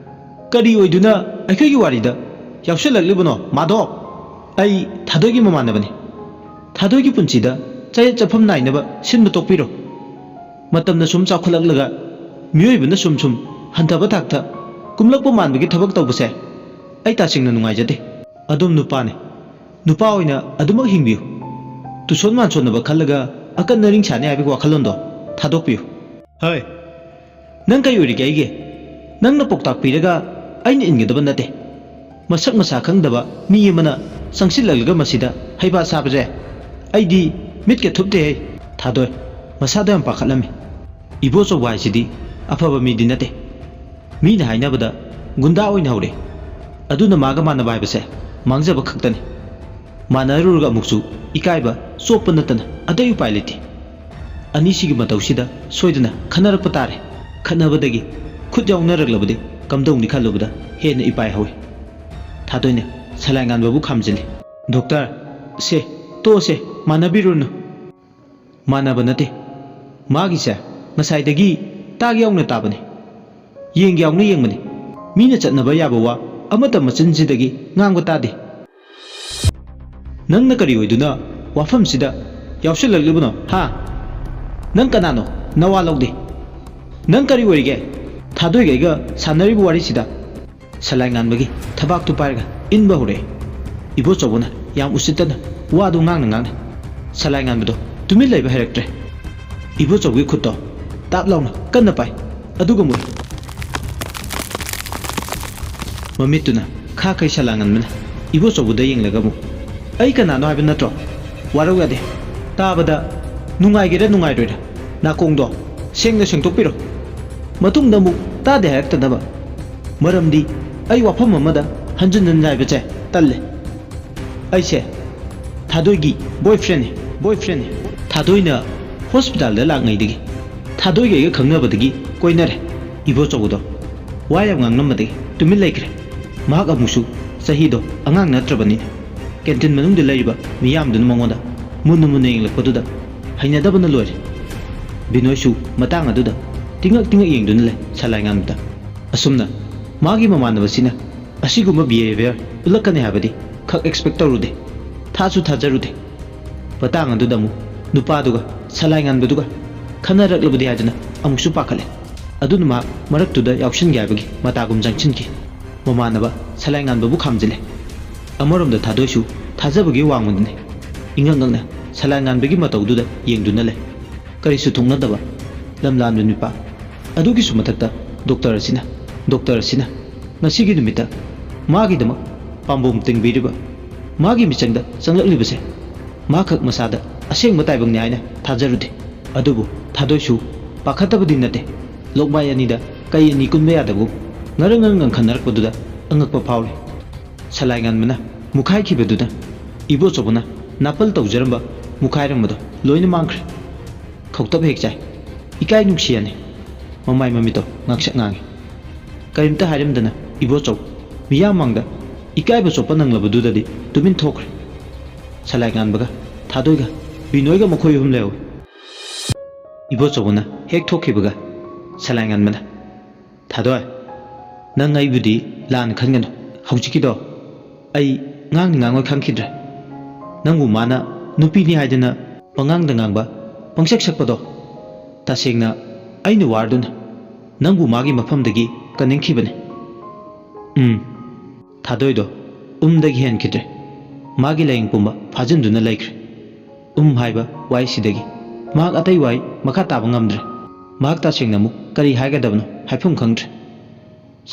ꯀꯔꯤ ꯑꯣꯏꯗꯨꯅ ꯑꯩꯈꯣꯏꯒꯤ ꯋꯥꯔꯤꯗ ꯌꯥꯎꯁꯤꯜꯂꯛꯂꯤꯕꯅꯣ, ꯃꯥꯙꯣꯞ?" "ꯑꯩ ꯊꯥꯗꯣꯏꯒꯤ ꯃꯃꯥꯟꯅꯕꯅꯤ꯫ ꯊꯥꯗꯣꯏꯒꯤ ꯄꯨꯟꯁꯤꯗ ꯆꯌꯦꯠ ꯆꯠꯐꯝ ꯅꯥꯏꯅꯕ ꯁꯤꯟꯕ ꯇꯣꯛꯄꯤꯔꯣ꯫ ꯃꯇꯝꯅ ꯁꯨꯝ ꯆꯥꯎꯈꯠꯂꯛꯂꯒ ꯃꯤꯑꯣꯏꯕꯅ ꯁꯨꯝ ꯁꯨꯝ ꯍꯟꯊꯕ ꯊꯥꯛꯇ ꯀꯨꯝꯂꯛꯄ ꯃꯥꯟꯕꯒꯤ ꯊꯕꯛ ꯇꯧꯕꯁꯦ ꯑꯩ ꯇꯁꯦꯡꯅ ꯅꯨꯡꯉꯥꯏꯖꯗꯦ꯫ ꯑꯗꯣꯝ ꯅꯨꯄꯥꯅꯤ, ꯅꯨꯄꯥ ꯑꯣꯏꯅ ꯑꯗꯨꯃꯛ ꯍꯤꯡꯕꯤꯌꯨ꯫ ꯇꯨꯁꯣꯟ ꯃꯥꯟꯁꯣꯟꯅꯕ ꯈꯜꯂꯒ ꯑꯀꯟ ꯑꯔꯤꯡ ꯁꯥꯅꯤ ꯍꯥꯏꯕꯒꯤ ꯋꯥꯈꯜꯂꯣꯟꯗꯣ ꯊꯥꯗꯣꯛꯄꯤꯌꯨ꯫" "ꯍꯩ, ꯅꯪ ꯀꯩ ꯑꯣꯏꯔꯤꯒꯦ ꯑꯩꯒꯤ? ꯅꯪꯅ ꯄꯥꯎꯇꯥꯛ ꯄꯤꯔꯒ ꯑꯩꯅ ꯏꯟꯒꯗꯕ ꯅꯠꯇꯦ꯫ ꯃꯁꯛ ꯃꯁꯥ ꯈꯪꯗꯕ ꯃꯤ ꯑꯃꯅ ꯆꯪꯁꯤꯜꯂꯛꯂꯒ ꯃꯁꯤꯗ ꯍꯩꯄꯥ ꯁꯥꯕꯁꯦ ꯑꯩꯗꯤ ꯃꯤꯠꯀ ꯊꯨꯞꯇꯦꯍꯦ꯫" ꯊꯥꯗꯣꯏ ꯃꯁꯥꯗ ꯌꯥꯝ ꯄꯥꯈꯠꯂꯝꯃꯤ꯫ ꯏꯕꯣꯆꯧꯕ ꯍꯥꯏꯁꯤꯗꯤ ꯑꯐꯕ ꯃꯤꯗꯤ ꯅꯠꯇꯦ꯫ ꯃꯤꯅ ꯍꯥꯏꯅꯕꯗ ꯒꯨꯟꯗꯥ ꯑꯣꯏꯅ ꯍꯧꯔꯦ꯫ ꯑꯗꯨꯅ ꯃꯥꯒ ꯃꯥꯟꯅꯕ ꯍꯥꯏꯕꯁꯦ ꯃꯥꯡꯖꯕ ꯈꯛꯇꯅꯤ꯫ ꯃꯥꯟꯅꯔꯨꯔꯒ ꯑꯃꯨꯛꯁꯨ ꯏꯀꯥꯏꯕ, ꯆꯣꯞꯄ ꯅꯠꯇꯅ ꯑꯇꯩ ꯎꯄꯥꯏ ꯂꯩꯇꯦ꯫ ꯑꯅꯤꯁꯤꯒꯤ ꯃꯇꯧꯁꯤꯗ ꯁꯣꯏꯗꯅ ꯈꯟꯅꯔꯛꯄ ꯇꯥꯔꯦ꯫ ꯈꯠꯅꯕꯗꯒꯤ ꯈꯨꯠ ꯌꯥꯎꯅꯔꯛꯂꯕꯗꯤ ꯀꯝꯗꯧꯅꯤ ꯈꯜꯂꯨꯕꯗ ꯍꯦꯟꯅ ꯏꯄꯥꯏ ꯍꯧꯏ꯫ ꯊꯥꯗꯣꯏꯅ ꯁꯂꯥꯏ ꯉꯥꯟꯕꯕꯨ ꯈꯥꯝꯖꯤꯜꯂꯤ꯫ "ꯗꯣꯛꯇꯔ, ꯁꯦ, ꯇꯣꯛꯑꯁꯦ, ꯃꯥꯟꯅꯕꯤꯔꯨꯔꯅꯨ꯫" "ꯃꯥꯟꯅꯕ ꯅꯠꯇꯦ꯫ ꯃꯥꯒꯤꯁꯦ ꯉꯁꯥꯏꯗꯒꯤ ꯇꯥꯒꯦ ꯌꯥꯎꯅ ꯇꯥꯕꯅꯤ꯫ ꯌꯦꯡꯒꯦ ꯌꯥꯎꯅ ꯌꯦꯡꯕꯅꯤ꯫ ꯃꯤꯅ ꯆꯠꯅꯕ ꯌꯥꯕ ꯋꯥ ꯑꯃꯠꯇ ꯃꯆꯤꯟꯁꯤꯗꯒꯤ ꯉꯥꯡꯕ ꯇꯥꯗꯦ꯫" "ꯅꯪꯅ ꯀꯔꯤ ꯑꯣꯏꯗꯨꯅ ꯋꯥꯐꯝꯁꯤꯗ ꯌꯥꯎꯁꯤꯜꯂꯛꯂꯤꯕꯅꯣ, ꯍꯥ? ꯅꯪ ꯀꯅꯥꯅꯣ? ꯅꯋꯥ ꯂꯧꯗꯦ꯫ ꯅꯪ ꯀꯔꯤ ꯑꯣꯏꯔꯤꯒꯦ ꯊꯥꯗꯣꯏꯒ ꯑꯩꯒ ꯁꯥꯟꯅꯔꯤꯕ ꯋꯥꯔꯤꯁꯤꯗ?" ꯁꯂꯥꯏ ꯉꯥꯟꯕꯒꯤ ꯊꯕꯥꯛꯇꯨ ꯄꯥꯏꯔꯒ ꯏꯟꯕ ꯍꯧꯔꯛꯑꯦ꯫ ꯏꯕꯣꯆꯧꯕꯅ ꯌꯥꯝ ꯎꯁꯤꯠꯇꯅ ꯋꯥꯗꯨ ꯉꯥꯡꯅ ꯉꯥꯡꯅ ꯁꯂꯥꯏ ꯉꯥꯟꯕꯗꯣ ꯇꯨꯃꯤꯟ ꯂꯩꯕ ꯍꯩꯔꯛꯇ꯭ꯔꯦ꯫ ꯏꯕꯣꯆꯧꯕꯒꯤ ꯈꯨꯠꯇꯣ ꯇꯥꯞ ꯂꯥꯎꯅ ꯀꯟꯅ ꯄꯥꯏ, ꯑꯗꯨꯒ ꯃꯨꯛꯏ꯫ ꯃꯃꯤꯠꯇꯨꯅ ꯈꯥꯈꯩ ꯁꯂꯥꯏ ꯉꯥꯟꯕꯅ ꯏꯕꯣꯆꯧꯕꯗ ꯌꯦꯡꯂꯒ ꯑꯃꯨꯛ, "ꯑꯩ ꯀꯅꯥꯅꯣ ꯍꯥꯏꯕ ꯅꯠꯇ꯭ꯔꯣ? ꯋꯥꯔꯧ ꯌꯥꯗꯦ꯫ ꯇꯥꯕꯗ ꯅꯨꯡꯉꯥꯏꯒꯦꯔꯥ ꯅꯨꯡꯉꯥꯏꯔꯣꯏꯔꯥ, ꯅꯥꯀꯣꯡꯗꯣ ꯁꯦꯡꯅ ꯁꯦꯡꯗꯣꯛꯄꯤꯔꯣ꯫ ꯃꯇꯨꯡꯗ ꯑꯃꯨꯛ ꯇꯥꯗꯦ ꯍꯥꯏꯔꯛꯇꯅꯕ꯫ ꯃꯔꯝꯗꯤ ꯑꯩ ꯋꯥꯐꯝ ꯑꯃꯗ ꯍꯟꯖꯤꯟ ꯍꯟꯖꯤꯟ ꯍꯥꯏꯕꯁꯦ ꯇꯜꯂꯦ꯫ ꯑꯩꯁꯦ ꯊꯥꯗꯣꯏꯒꯤ ꯕꯣꯏꯐ꯭ꯔꯦꯟꯅꯤ, ꯕꯣꯏꯐ꯭ꯔꯦꯟꯅꯤ꯫" ꯊꯥꯗꯣꯏꯅ ꯍꯣꯁꯄꯤꯇꯥꯜꯗ ꯂꯥꯛꯉꯩꯗꯒꯤ ꯊꯥꯗꯣꯏꯒ ꯑꯩꯒ ꯈꯪꯅꯕꯗꯒꯤ ꯀꯣꯏꯅꯔꯦ꯫ ꯏꯕꯣꯆꯧꯕꯗꯣ ꯋꯥ ꯌꯥꯝ ꯉꯥꯡꯂꯝꯕꯗꯒꯤ ꯇꯨꯃꯤꯟ ꯂꯩꯈ꯭ꯔꯦ꯫ ꯃꯍꯥꯛ ꯑꯃꯨꯛꯁꯨ ꯆꯍꯤꯗꯣ ꯑꯉꯥꯡ ꯅꯠꯇ꯭ꯔꯕꯅꯤꯅ꯫ ꯀꯦꯟꯇꯤꯟ ꯃꯅꯨꯡꯗ ꯂꯩꯔꯤꯕ ꯃꯤꯌꯥꯝꯗꯨꯅ ꯃꯉꯣꯟꯗ ꯃꯨꯟꯅ ꯃꯨꯟꯅ ꯌꯦꯡꯂꯛꯄꯗꯨꯗ ꯍꯩꯅꯗꯕꯅ ꯂꯣꯏꯔꯦ꯫ ꯕꯤꯅꯣꯏꯁꯨ ꯃꯇꯥꯡ ꯑꯗꯨꯗ ꯇꯤꯡꯉꯛ ꯇꯤꯡꯉꯛ ꯌꯦꯡꯗꯨꯅ ꯂꯩ ꯁꯂꯥꯏ ꯉꯥꯟꯕꯗ꯫ ꯑꯁꯨꯝꯅ ꯃꯥꯒꯤ ꯃꯃꯥꯟꯅꯕꯁꯤꯅ ꯑꯁꯤꯒꯨꯝꯕ behavior ꯎꯠꯂꯛꯀꯅꯤ ꯍꯥꯏꯕꯗꯤ ꯈꯛ expect ꯇꯧꯔꯨꯗꯦ, ꯊꯥꯁꯨ ꯊꯥꯖꯔꯨꯗꯦ꯫ ꯃꯇꯥꯡ ꯑꯗꯨꯗ ꯑꯃꯨꯛ ꯅꯨꯄꯥꯗꯨꯒ ꯁꯂꯥꯏ ꯉꯥꯟꯕꯗꯨꯒ ꯈꯟꯅꯔꯛꯂꯕꯗꯤ ꯍꯥꯏꯗꯨꯅ ꯑꯃꯨꯛꯁꯨ ꯄꯥꯈꯠꯂꯦ꯫ ꯑꯗꯨꯅ ꯃꯍꯥꯛ ꯃꯔꯛꯇꯨꯗ ꯌꯥꯎꯁꯤꯟꯒꯦ ꯍꯥꯏꯕꯒꯤ ꯃꯇꯥꯒꯨꯝ ꯆꯪꯁꯤꯟꯈꯤ꯫ ꯃꯃꯥꯟꯅꯕ ꯁꯂꯥꯏ ꯉꯥꯟꯕꯕꯨ ꯈꯥꯝꯖꯤꯜꯂꯦ꯫ ꯑꯃꯔꯣꯝꯗ ꯊꯥꯗꯣꯏꯁꯨ ꯊꯥꯖꯕꯒꯤ ꯋꯥꯡꯃꯗꯅꯤ꯫ ꯏꯉꯛ ꯉꯛꯅ ꯁꯂꯥꯏ ꯉꯥꯟꯕꯒꯤ ꯃꯇꯧꯗꯨꯗ ꯌꯦꯡꯗꯨꯅ ꯂꯩ꯫ ꯀꯔꯤꯁꯨ ꯊꯣꯛꯅꯗꯕ ꯂꯝꯂꯥꯟꯕ ꯅꯨꯄꯥ꯫ ꯑꯗꯨꯒꯤꯁꯨ ꯃꯊꯛꯇ ꯗꯣꯛꯇꯔ ꯑꯁꯤꯅ, ꯗꯣꯛꯇꯔ ꯑꯁꯤꯅ ꯉꯁꯤꯒꯤ ꯅꯨꯃꯤꯠꯇ ꯃꯥꯒꯤꯗꯃꯛ ꯄꯥꯝꯕꯣꯝ ꯇꯤꯡꯕꯤꯔꯤꯕ, ꯃꯥꯒꯤ ꯃꯤꯆꯪꯗ ꯆꯪꯂꯛꯂꯤꯕꯁꯦ ꯃꯥꯈꯛ ꯃꯁꯥꯗ ꯑꯁꯦꯡꯕ ꯇꯥꯏꯕꯪꯅꯤ ꯍꯥꯏꯅ ꯊꯥꯖꯔꯨꯗꯦ꯫ ꯑꯗꯨꯕꯨ ꯊꯥꯗꯣꯏꯁꯨ ꯄꯥꯈꯠꯇꯕꯗꯤ ꯅꯠꯇꯦ꯫ ꯂꯣꯛꯃꯥꯏ ꯑꯅꯤꯗ ꯀꯩ ꯑꯅꯤ ꯀꯨꯟꯕ ꯌꯥꯗꯕꯒꯨꯝ ꯉꯔꯪ ꯉꯔꯪ ꯉꯪꯈꯠꯅꯔꯛꯄꯗꯨꯗ ꯑꯉꯛꯄ ꯐꯥꯎꯔꯦ꯫ ꯁꯂꯥꯏ ꯉꯥꯟꯕꯅ ꯃꯨꯈꯥꯏꯈꯤꯕꯗꯨꯅ ꯏꯕꯣꯆꯧꯕꯅ ꯅꯥꯄꯜ ꯇꯧꯖꯔꯝꯕ ꯃꯨꯈꯥꯏꯔꯝꯕꯗꯣ ꯂꯣꯏꯅ ꯃꯥꯡꯈ꯭ꯔꯦ꯫ ꯈꯧꯇꯛ ꯍꯦꯛ ꯆꯥꯏ꯫ ꯏꯀꯥꯏ ꯅꯨꯡꯁꯤ ꯌꯥꯅꯤ꯫ ꯃꯃꯥꯏ ꯃꯃꯤꯠꯇꯣ ꯉꯥꯡꯁꯛ ꯉꯥꯡꯉꯤ꯫ ꯀꯔꯤꯝꯇ ꯍꯥꯏꯔꯝꯗꯅ ꯏꯕꯣꯆꯧ ꯃꯤꯌꯥꯝ ꯃꯥꯡꯗ ꯏꯀꯥꯏꯕ ꯆꯣꯞꯄ ꯅꯪꯂꯕꯗꯨꯗꯗꯤ ꯇꯨꯃꯤꯟ ꯊꯣꯛꯈ꯭ꯔꯦ꯫ ꯁꯂꯥꯏ ꯉꯥꯟꯕꯒ ꯊꯥꯗꯣꯏꯒ ꯕꯤꯅꯣꯏꯒ ꯃꯈꯣꯏ ꯑꯍꯨꯝ ꯂꯩꯍꯧꯏ꯫ ꯏꯕꯣꯆꯧꯕꯅ ꯍꯦꯛ ꯊꯣꯛꯈꯤꯕꯒ ꯁꯂꯥꯏ ꯉꯥꯟꯕꯅ, "ꯊꯥꯗꯣꯏ, ꯅꯪ ꯑꯩꯕꯨꯗꯤ ꯂꯥꯟꯅ ꯈꯟꯒꯅꯨ꯫ ꯍꯧꯖꯤꯛꯀꯤꯗꯣ ꯑꯩ ꯉꯥꯡꯅꯤ ꯉꯥꯡꯉꯣꯏ ꯈꯪꯈꯤꯗ꯭ꯔꯦ꯫ ꯅꯪꯕꯨ ꯃꯥꯅ ꯅꯨꯄꯤꯅꯤ ꯍꯥꯏꯗꯅ ꯄꯉꯥꯡꯗ ꯉꯥꯡꯕ, ꯄꯪꯁꯛ ꯁꯛꯄꯗꯣ, ꯇꯁꯦꯡꯅ ꯑꯩꯅ ꯋꯥꯔꯗꯨꯅ ꯅꯪꯕꯨ ꯃꯥꯒꯤ ꯃꯐꯝꯗꯒꯤ ꯀꯟꯅꯤꯡꯈꯤꯕꯅꯤ꯫" ꯎꯝ꯫ ꯊꯥꯗꯣꯏꯗꯣ ꯎꯝꯗꯒꯤ ꯍꯦꯟꯈꯤꯗ꯭ꯔꯦ꯫ ꯃꯥꯒꯤ ꯂꯥꯏꯌꯦꯡ ꯄꯨꯝꯕ ꯐꯥꯖꯤꯟꯗꯨꯅ ꯂꯩꯈ꯭ꯔꯦ꯫ ꯎꯝ ꯍꯥꯏꯕ ꯋꯥꯍꯩꯁꯤꯗꯒꯤ ꯃꯍꯥꯛ ꯑꯇꯩ ꯋꯥꯍꯩ ꯃꯈꯥ ꯇꯥꯕ ꯉꯝꯗ꯭ꯔꯦ꯫ ꯃꯍꯥꯛ ꯇꯁꯦꯡꯅ ꯑꯃꯨꯛ ꯀꯔꯤ ꯍꯥꯏꯒꯗꯕꯅꯣ ꯍꯥꯏꯐꯝ ꯈꯪꯗ꯭ꯔꯦ꯫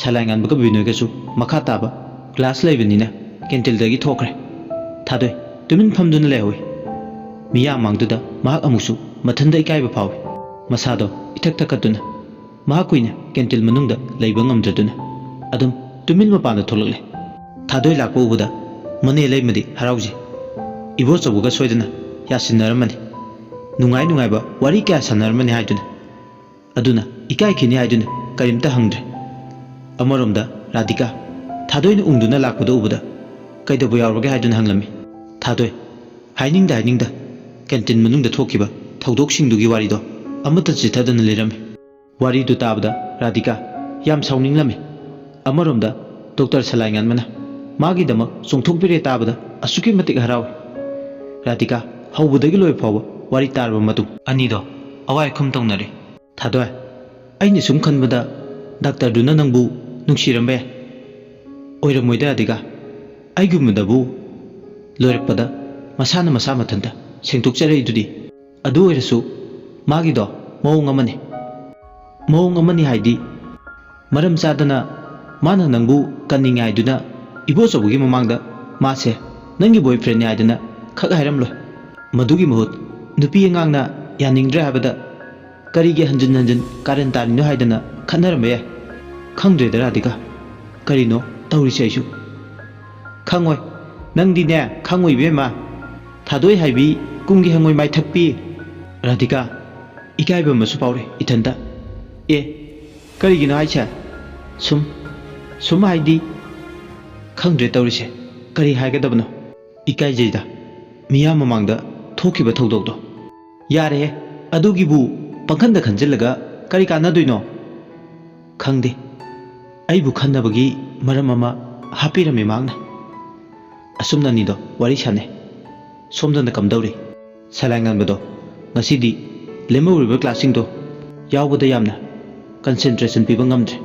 ꯁꯂꯥꯏ ꯉꯥꯟꯕꯒ ꯕꯤꯅꯣꯏꯒꯁꯨ ꯃꯈꯥ ꯇꯥꯕ ꯀ꯭ꯂꯥꯁ ꯂꯩꯕꯅꯤꯅ ꯀꯦꯟꯇꯤꯜꯗꯒꯤ ꯊꯣꯛꯈ꯭ꯔꯦ꯫ ꯊꯥꯗꯣꯏ ꯇꯨꯃꯤꯟ ꯐꯝꯗꯨꯅ ꯂꯩꯍꯧꯏ꯫ ꯃꯤꯌꯥꯝ ꯃꯥꯡꯗꯨꯗ ꯃꯍꯥꯛ ꯑꯃꯨꯛꯁꯨ ꯃꯊꯟꯇ ꯏꯀꯥꯏꯕ ꯐꯥꯎꯏ꯫ ꯃꯁꯥꯗꯣ ꯏꯊꯛ ꯊꯛꯀꯠꯇꯨꯅ ꯃꯍꯥꯛ ꯀꯨꯏꯅ ꯀꯦꯟꯇꯤꯜ ꯃꯅꯨꯡꯗ ꯂꯩꯕ ꯉꯝꯗ꯭ꯔꯗꯨꯅ ꯑꯗꯨꯝ ꯇꯨꯃꯤꯟ ꯃꯄꯥꯟꯗ ꯊꯣꯛꯂꯛꯂꯦ꯫ ꯊꯥꯗꯣꯏ ꯂꯥꯛꯄ ꯎꯕꯗ ꯃꯅꯦ ꯂꯩꯃꯗꯤ ꯍꯔꯥꯎꯖꯩ꯫ ꯏꯕꯣꯆꯧꯕꯒ ꯁꯣꯏꯗꯅ ꯌꯥꯁꯤꯟꯅꯔꯝꯃꯅꯤ꯫ ꯅꯨꯡꯉꯥꯏ ꯅꯨꯡꯉꯥꯏꯕ ꯋꯥꯔꯤ ꯀꯌꯥ ꯁꯥꯟꯅꯔꯝꯃꯅꯤ ꯍꯥꯏꯗꯨꯅ꯫ ꯑꯗꯨꯅ ꯏꯀꯥꯏꯈꯤꯅꯤ ꯍꯥꯏꯗꯨꯅ ꯀꯔꯤꯝꯇ ꯍꯪꯗ꯭ꯔꯦ꯫ ꯑꯃꯔꯣꯝꯗ ꯔꯥꯙꯤꯀꯥ ꯊꯥꯗꯣꯏꯅ ꯎꯪꯗꯨꯅ ꯂꯥꯛꯄꯗꯨ ꯎꯕꯗ ꯀꯩꯗꯧꯕ ꯌꯥꯎꯔꯒꯦ ꯍꯥꯏꯗꯨꯅ ꯍꯪꯂꯝꯃꯤ꯫ ꯊꯥꯗꯣꯏ ꯍꯥꯏꯅꯤꯡꯗ ꯍꯥꯏꯅꯤꯡꯗ ꯀꯦꯟꯇꯤꯟ ꯃꯅꯨꯡꯗ ꯊꯣꯛꯈꯤꯕ ꯊꯧꯗꯣꯛꯁꯤꯡꯗꯨꯒꯤ ꯋꯥꯔꯤꯗꯣ ꯑꯃꯠꯇ ꯆꯤꯊꯗꯅ ꯂꯤꯔꯝꯃꯤ꯫ ꯋꯥꯔꯤꯗꯨ ꯇꯥꯕꯗ ꯔꯥꯙꯤꯀꯥ ꯌꯥꯝ ꯁꯥꯎꯅꯤꯡꯂꯝꯃꯤ꯫ ꯑꯃꯔꯣꯝꯗ ꯗꯣꯛꯇꯔ ꯁꯂꯥꯏꯉꯥꯟꯕꯅ ꯃꯥꯒꯤꯗꯃꯛ ꯆꯣꯡꯊꯣꯛꯄꯤꯔꯦ ꯇꯥꯕꯗ ꯑꯁꯨꯛꯀꯤ ꯃꯇꯤꯛ ꯍꯔꯥꯎꯏ꯫ ꯔꯥꯙꯤꯀꯥ ꯍꯧꯕꯗꯒꯤ ꯂꯣꯏꯕ ꯐꯥꯎꯕ ꯋꯥꯔꯤ ꯇꯥꯔꯕ ꯃꯇꯨꯡ ꯑꯅꯤꯗꯣ ꯑꯋꯥꯏ ꯑꯈꯨꯝ ꯇꯧꯅꯔꯦ꯫ "ꯊꯥꯗꯣꯏ, ꯑꯩꯅ ꯁꯨꯝ ꯈꯟꯕꯗ ꯗꯥꯛꯇꯔꯗꯨꯅ ꯅꯪꯕꯨ ꯅꯨꯡꯁꯤꯔꯝꯕ ꯌꯥꯏ꯫" "ꯑꯣꯏꯔꯝꯃꯣꯏꯗ ꯔꯥꯙꯤꯀꯥ, ꯑꯩꯒꯨꯝꯕꯗꯕꯨ ꯂꯣꯏꯔꯛꯄꯗ ꯃꯁꯥꯅ ꯃꯁꯥ ꯃꯊꯟꯇ ꯁꯦꯡꯗꯣꯛꯆꯔꯛꯏꯗꯨꯗꯤ꯫ ꯑꯗꯨ ꯑꯣꯏꯔꯁꯨ ꯃꯥꯒꯤꯗꯣ ꯃꯑꯣꯡ ꯑꯃꯅꯤ꯫" "ꯃꯑꯣꯡ ꯑꯃꯅꯤ ꯍꯥꯏꯗꯤ?" "ꯃꯔꯝ ꯆꯥꯗꯅ ꯃꯥꯅ ꯅꯪꯕꯨ ꯀꯟꯅꯤꯡꯉꯦ ꯍꯥꯏꯗꯨꯅ ꯏꯕꯣꯆꯧꯕꯒꯤ ꯃꯃꯥꯡꯗ ꯃꯥꯁꯦ ꯅꯪꯒꯤ ꯕꯣꯏꯐ꯭ꯔꯦꯟꯅꯤ ꯍꯥꯏꯗꯅ ꯈꯛ ꯍꯥꯏꯔꯝꯂꯣꯏ꯫ ꯃꯗꯨꯒꯤ ꯃꯍꯨꯠ ꯅꯨꯄꯤ ꯑꯉꯥꯡꯅ ꯌꯥꯅꯤꯡꯗ꯭ꯔꯦ ꯍꯥꯏꯕꯗ ꯀꯔꯤꯒꯤ ꯍꯟꯖꯤꯟ ꯍꯟꯖꯤꯟ ꯀꯥꯔꯟ ꯇꯥꯔꯤꯅꯣ ꯍꯥꯏꯗꯅ ꯈꯠꯅꯔꯝꯕ ꯌꯥꯏ꯫ ꯈꯪꯗ꯭ꯔꯦꯗ ꯔꯥꯙꯤꯀꯥ, ꯀꯔꯤꯅꯣ ꯇꯧꯔꯤꯁꯦ ꯑꯩꯁꯨ꯫ ꯈꯪꯉꯣꯏ, ꯅꯪꯗꯤꯅꯦ ꯈꯪꯉꯣꯏ ꯏꯕꯦꯝꯃ꯫ ꯊꯥꯗꯣꯏ ꯍꯥꯏꯕꯤ, ꯀꯨꯝꯒꯤ ꯍꯪꯉꯣꯏ ꯃꯥꯏꯊꯛꯄꯤ꯫ ꯔꯥꯙꯤꯀꯥ, ꯏꯀꯥꯏꯕ ꯑꯃꯁꯨ ꯐꯥꯎꯔꯦ ꯏꯊꯟꯇ꯫ ꯑꯦ, ꯀꯔꯤꯒꯤꯅꯣ ꯍꯥꯏꯁꯦ? ꯁꯨꯝ, ꯁꯨꯝ ꯍꯥꯏꯗꯤ? ꯈꯪꯗ꯭ꯔꯦ ꯇꯧꯔꯤꯁꯦ, ꯀꯔꯤ ꯍꯥꯏꯒꯗꯕꯅꯣ? ꯏꯀꯥꯏꯖꯩꯗ, ꯃꯤꯌꯥꯝ ꯃꯃꯥꯡꯗ ꯊꯣꯛꯈꯤꯕ ꯊꯧꯗꯣꯛꯇꯣ꯫ ꯌꯥꯔꯦꯍꯦ, ꯑꯗꯨꯒꯤꯕꯨ ꯄꯪꯈꯟꯗ ꯈꯟꯖꯤꯜꯂꯒ ꯀꯔꯤ ꯀꯥꯟꯅꯗꯣꯏꯅꯣ? ꯈꯪꯗꯦ, ꯑꯩꯕꯨ ꯈꯟꯅꯕꯒꯤ ꯃꯔꯝ ꯑꯃ ꯍꯥꯞꯄꯤꯔꯝꯃꯤ ꯃꯍꯥꯛꯅ꯫ ꯑꯁꯨꯝꯅ ꯑꯅꯤꯗꯣ ꯋꯥꯔꯤ ꯁꯥꯟꯅꯩ꯫ ꯁꯣꯝꯗꯅ ꯀꯝꯗꯧꯔꯤ? ꯁꯂꯥꯏ ꯉꯥꯟꯕꯗꯣ ꯉꯁꯤꯗꯤ ꯂꯦꯝꯍꯧꯔꯤꯕ ꯀ꯭ꯂꯥꯁꯁꯤꯡꯗꯣ ꯌꯥꯎꯕꯗ ꯌꯥꯝꯅ ꯀꯟꯁꯦꯟꯇ꯭ꯔꯦꯁꯟ ꯄꯤꯕ ꯉꯝꯗ꯭ꯔꯦ꯫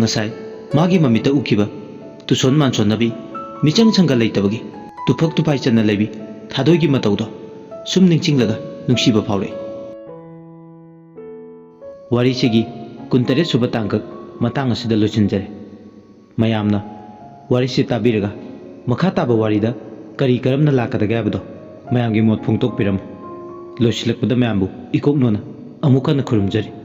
ꯉꯁꯥꯏ ꯃꯥꯒꯤ ꯃꯃꯤꯠꯇ ꯎꯈꯤꯕ ꯇꯨꯁꯣꯟ ꯃꯥꯟꯁꯣꯟꯅꯕꯤ, ꯃꯤꯆꯪ ꯁꯪꯒ ꯂꯩꯇꯕꯒꯤ, ꯇꯨꯐꯛ ꯇꯨꯐꯥꯏ ꯆꯟꯅ ꯂꯩꯕꯤ ꯊꯥꯗꯣꯏꯒꯤ ꯃꯇꯧꯗꯣ ꯁꯨꯝ ꯅꯤꯡꯁꯤꯡꯂꯒ ꯅꯨꯡꯁꯤꯕ ꯐꯥꯎꯔꯛꯏ꯫ ꯋꯥꯔꯤꯁꯤꯒꯤ ꯀꯨꯟꯇꯔꯦꯠ ꯁꯨꯕ ꯇꯥꯡꯀꯛ ꯃꯇꯥꯡ ꯑꯁꯤꯗ ꯂꯣꯏꯁꯤꯟꯖꯔꯦ꯫ ꯃꯌꯥꯝꯅ ꯋꯥꯔꯤꯁꯤ ꯇꯥꯕꯤꯔꯒ ꯃꯈꯥ ꯇꯥꯕ ꯋꯥꯔꯤꯗ ꯀꯔꯤ ꯀꯔꯝꯅ ꯂꯥꯛꯀꯗꯒꯦ ꯍꯥꯏꯕꯗꯣ ꯃꯌꯥꯝꯒꯤ ꯃꯣꯠ ꯐꯣꯡꯗꯣꯛꯄꯤꯔꯝꯃꯨ꯫ ꯂꯣꯏꯁꯤꯜꯂꯛꯄꯗ ꯃꯌꯥꯝꯕꯨ ꯏꯀꯣꯛꯅꯣꯅ ꯑꯃꯨꯛ ꯍꯟꯅ ꯈꯨꯔꯨꯝꯖꯔꯤ꯫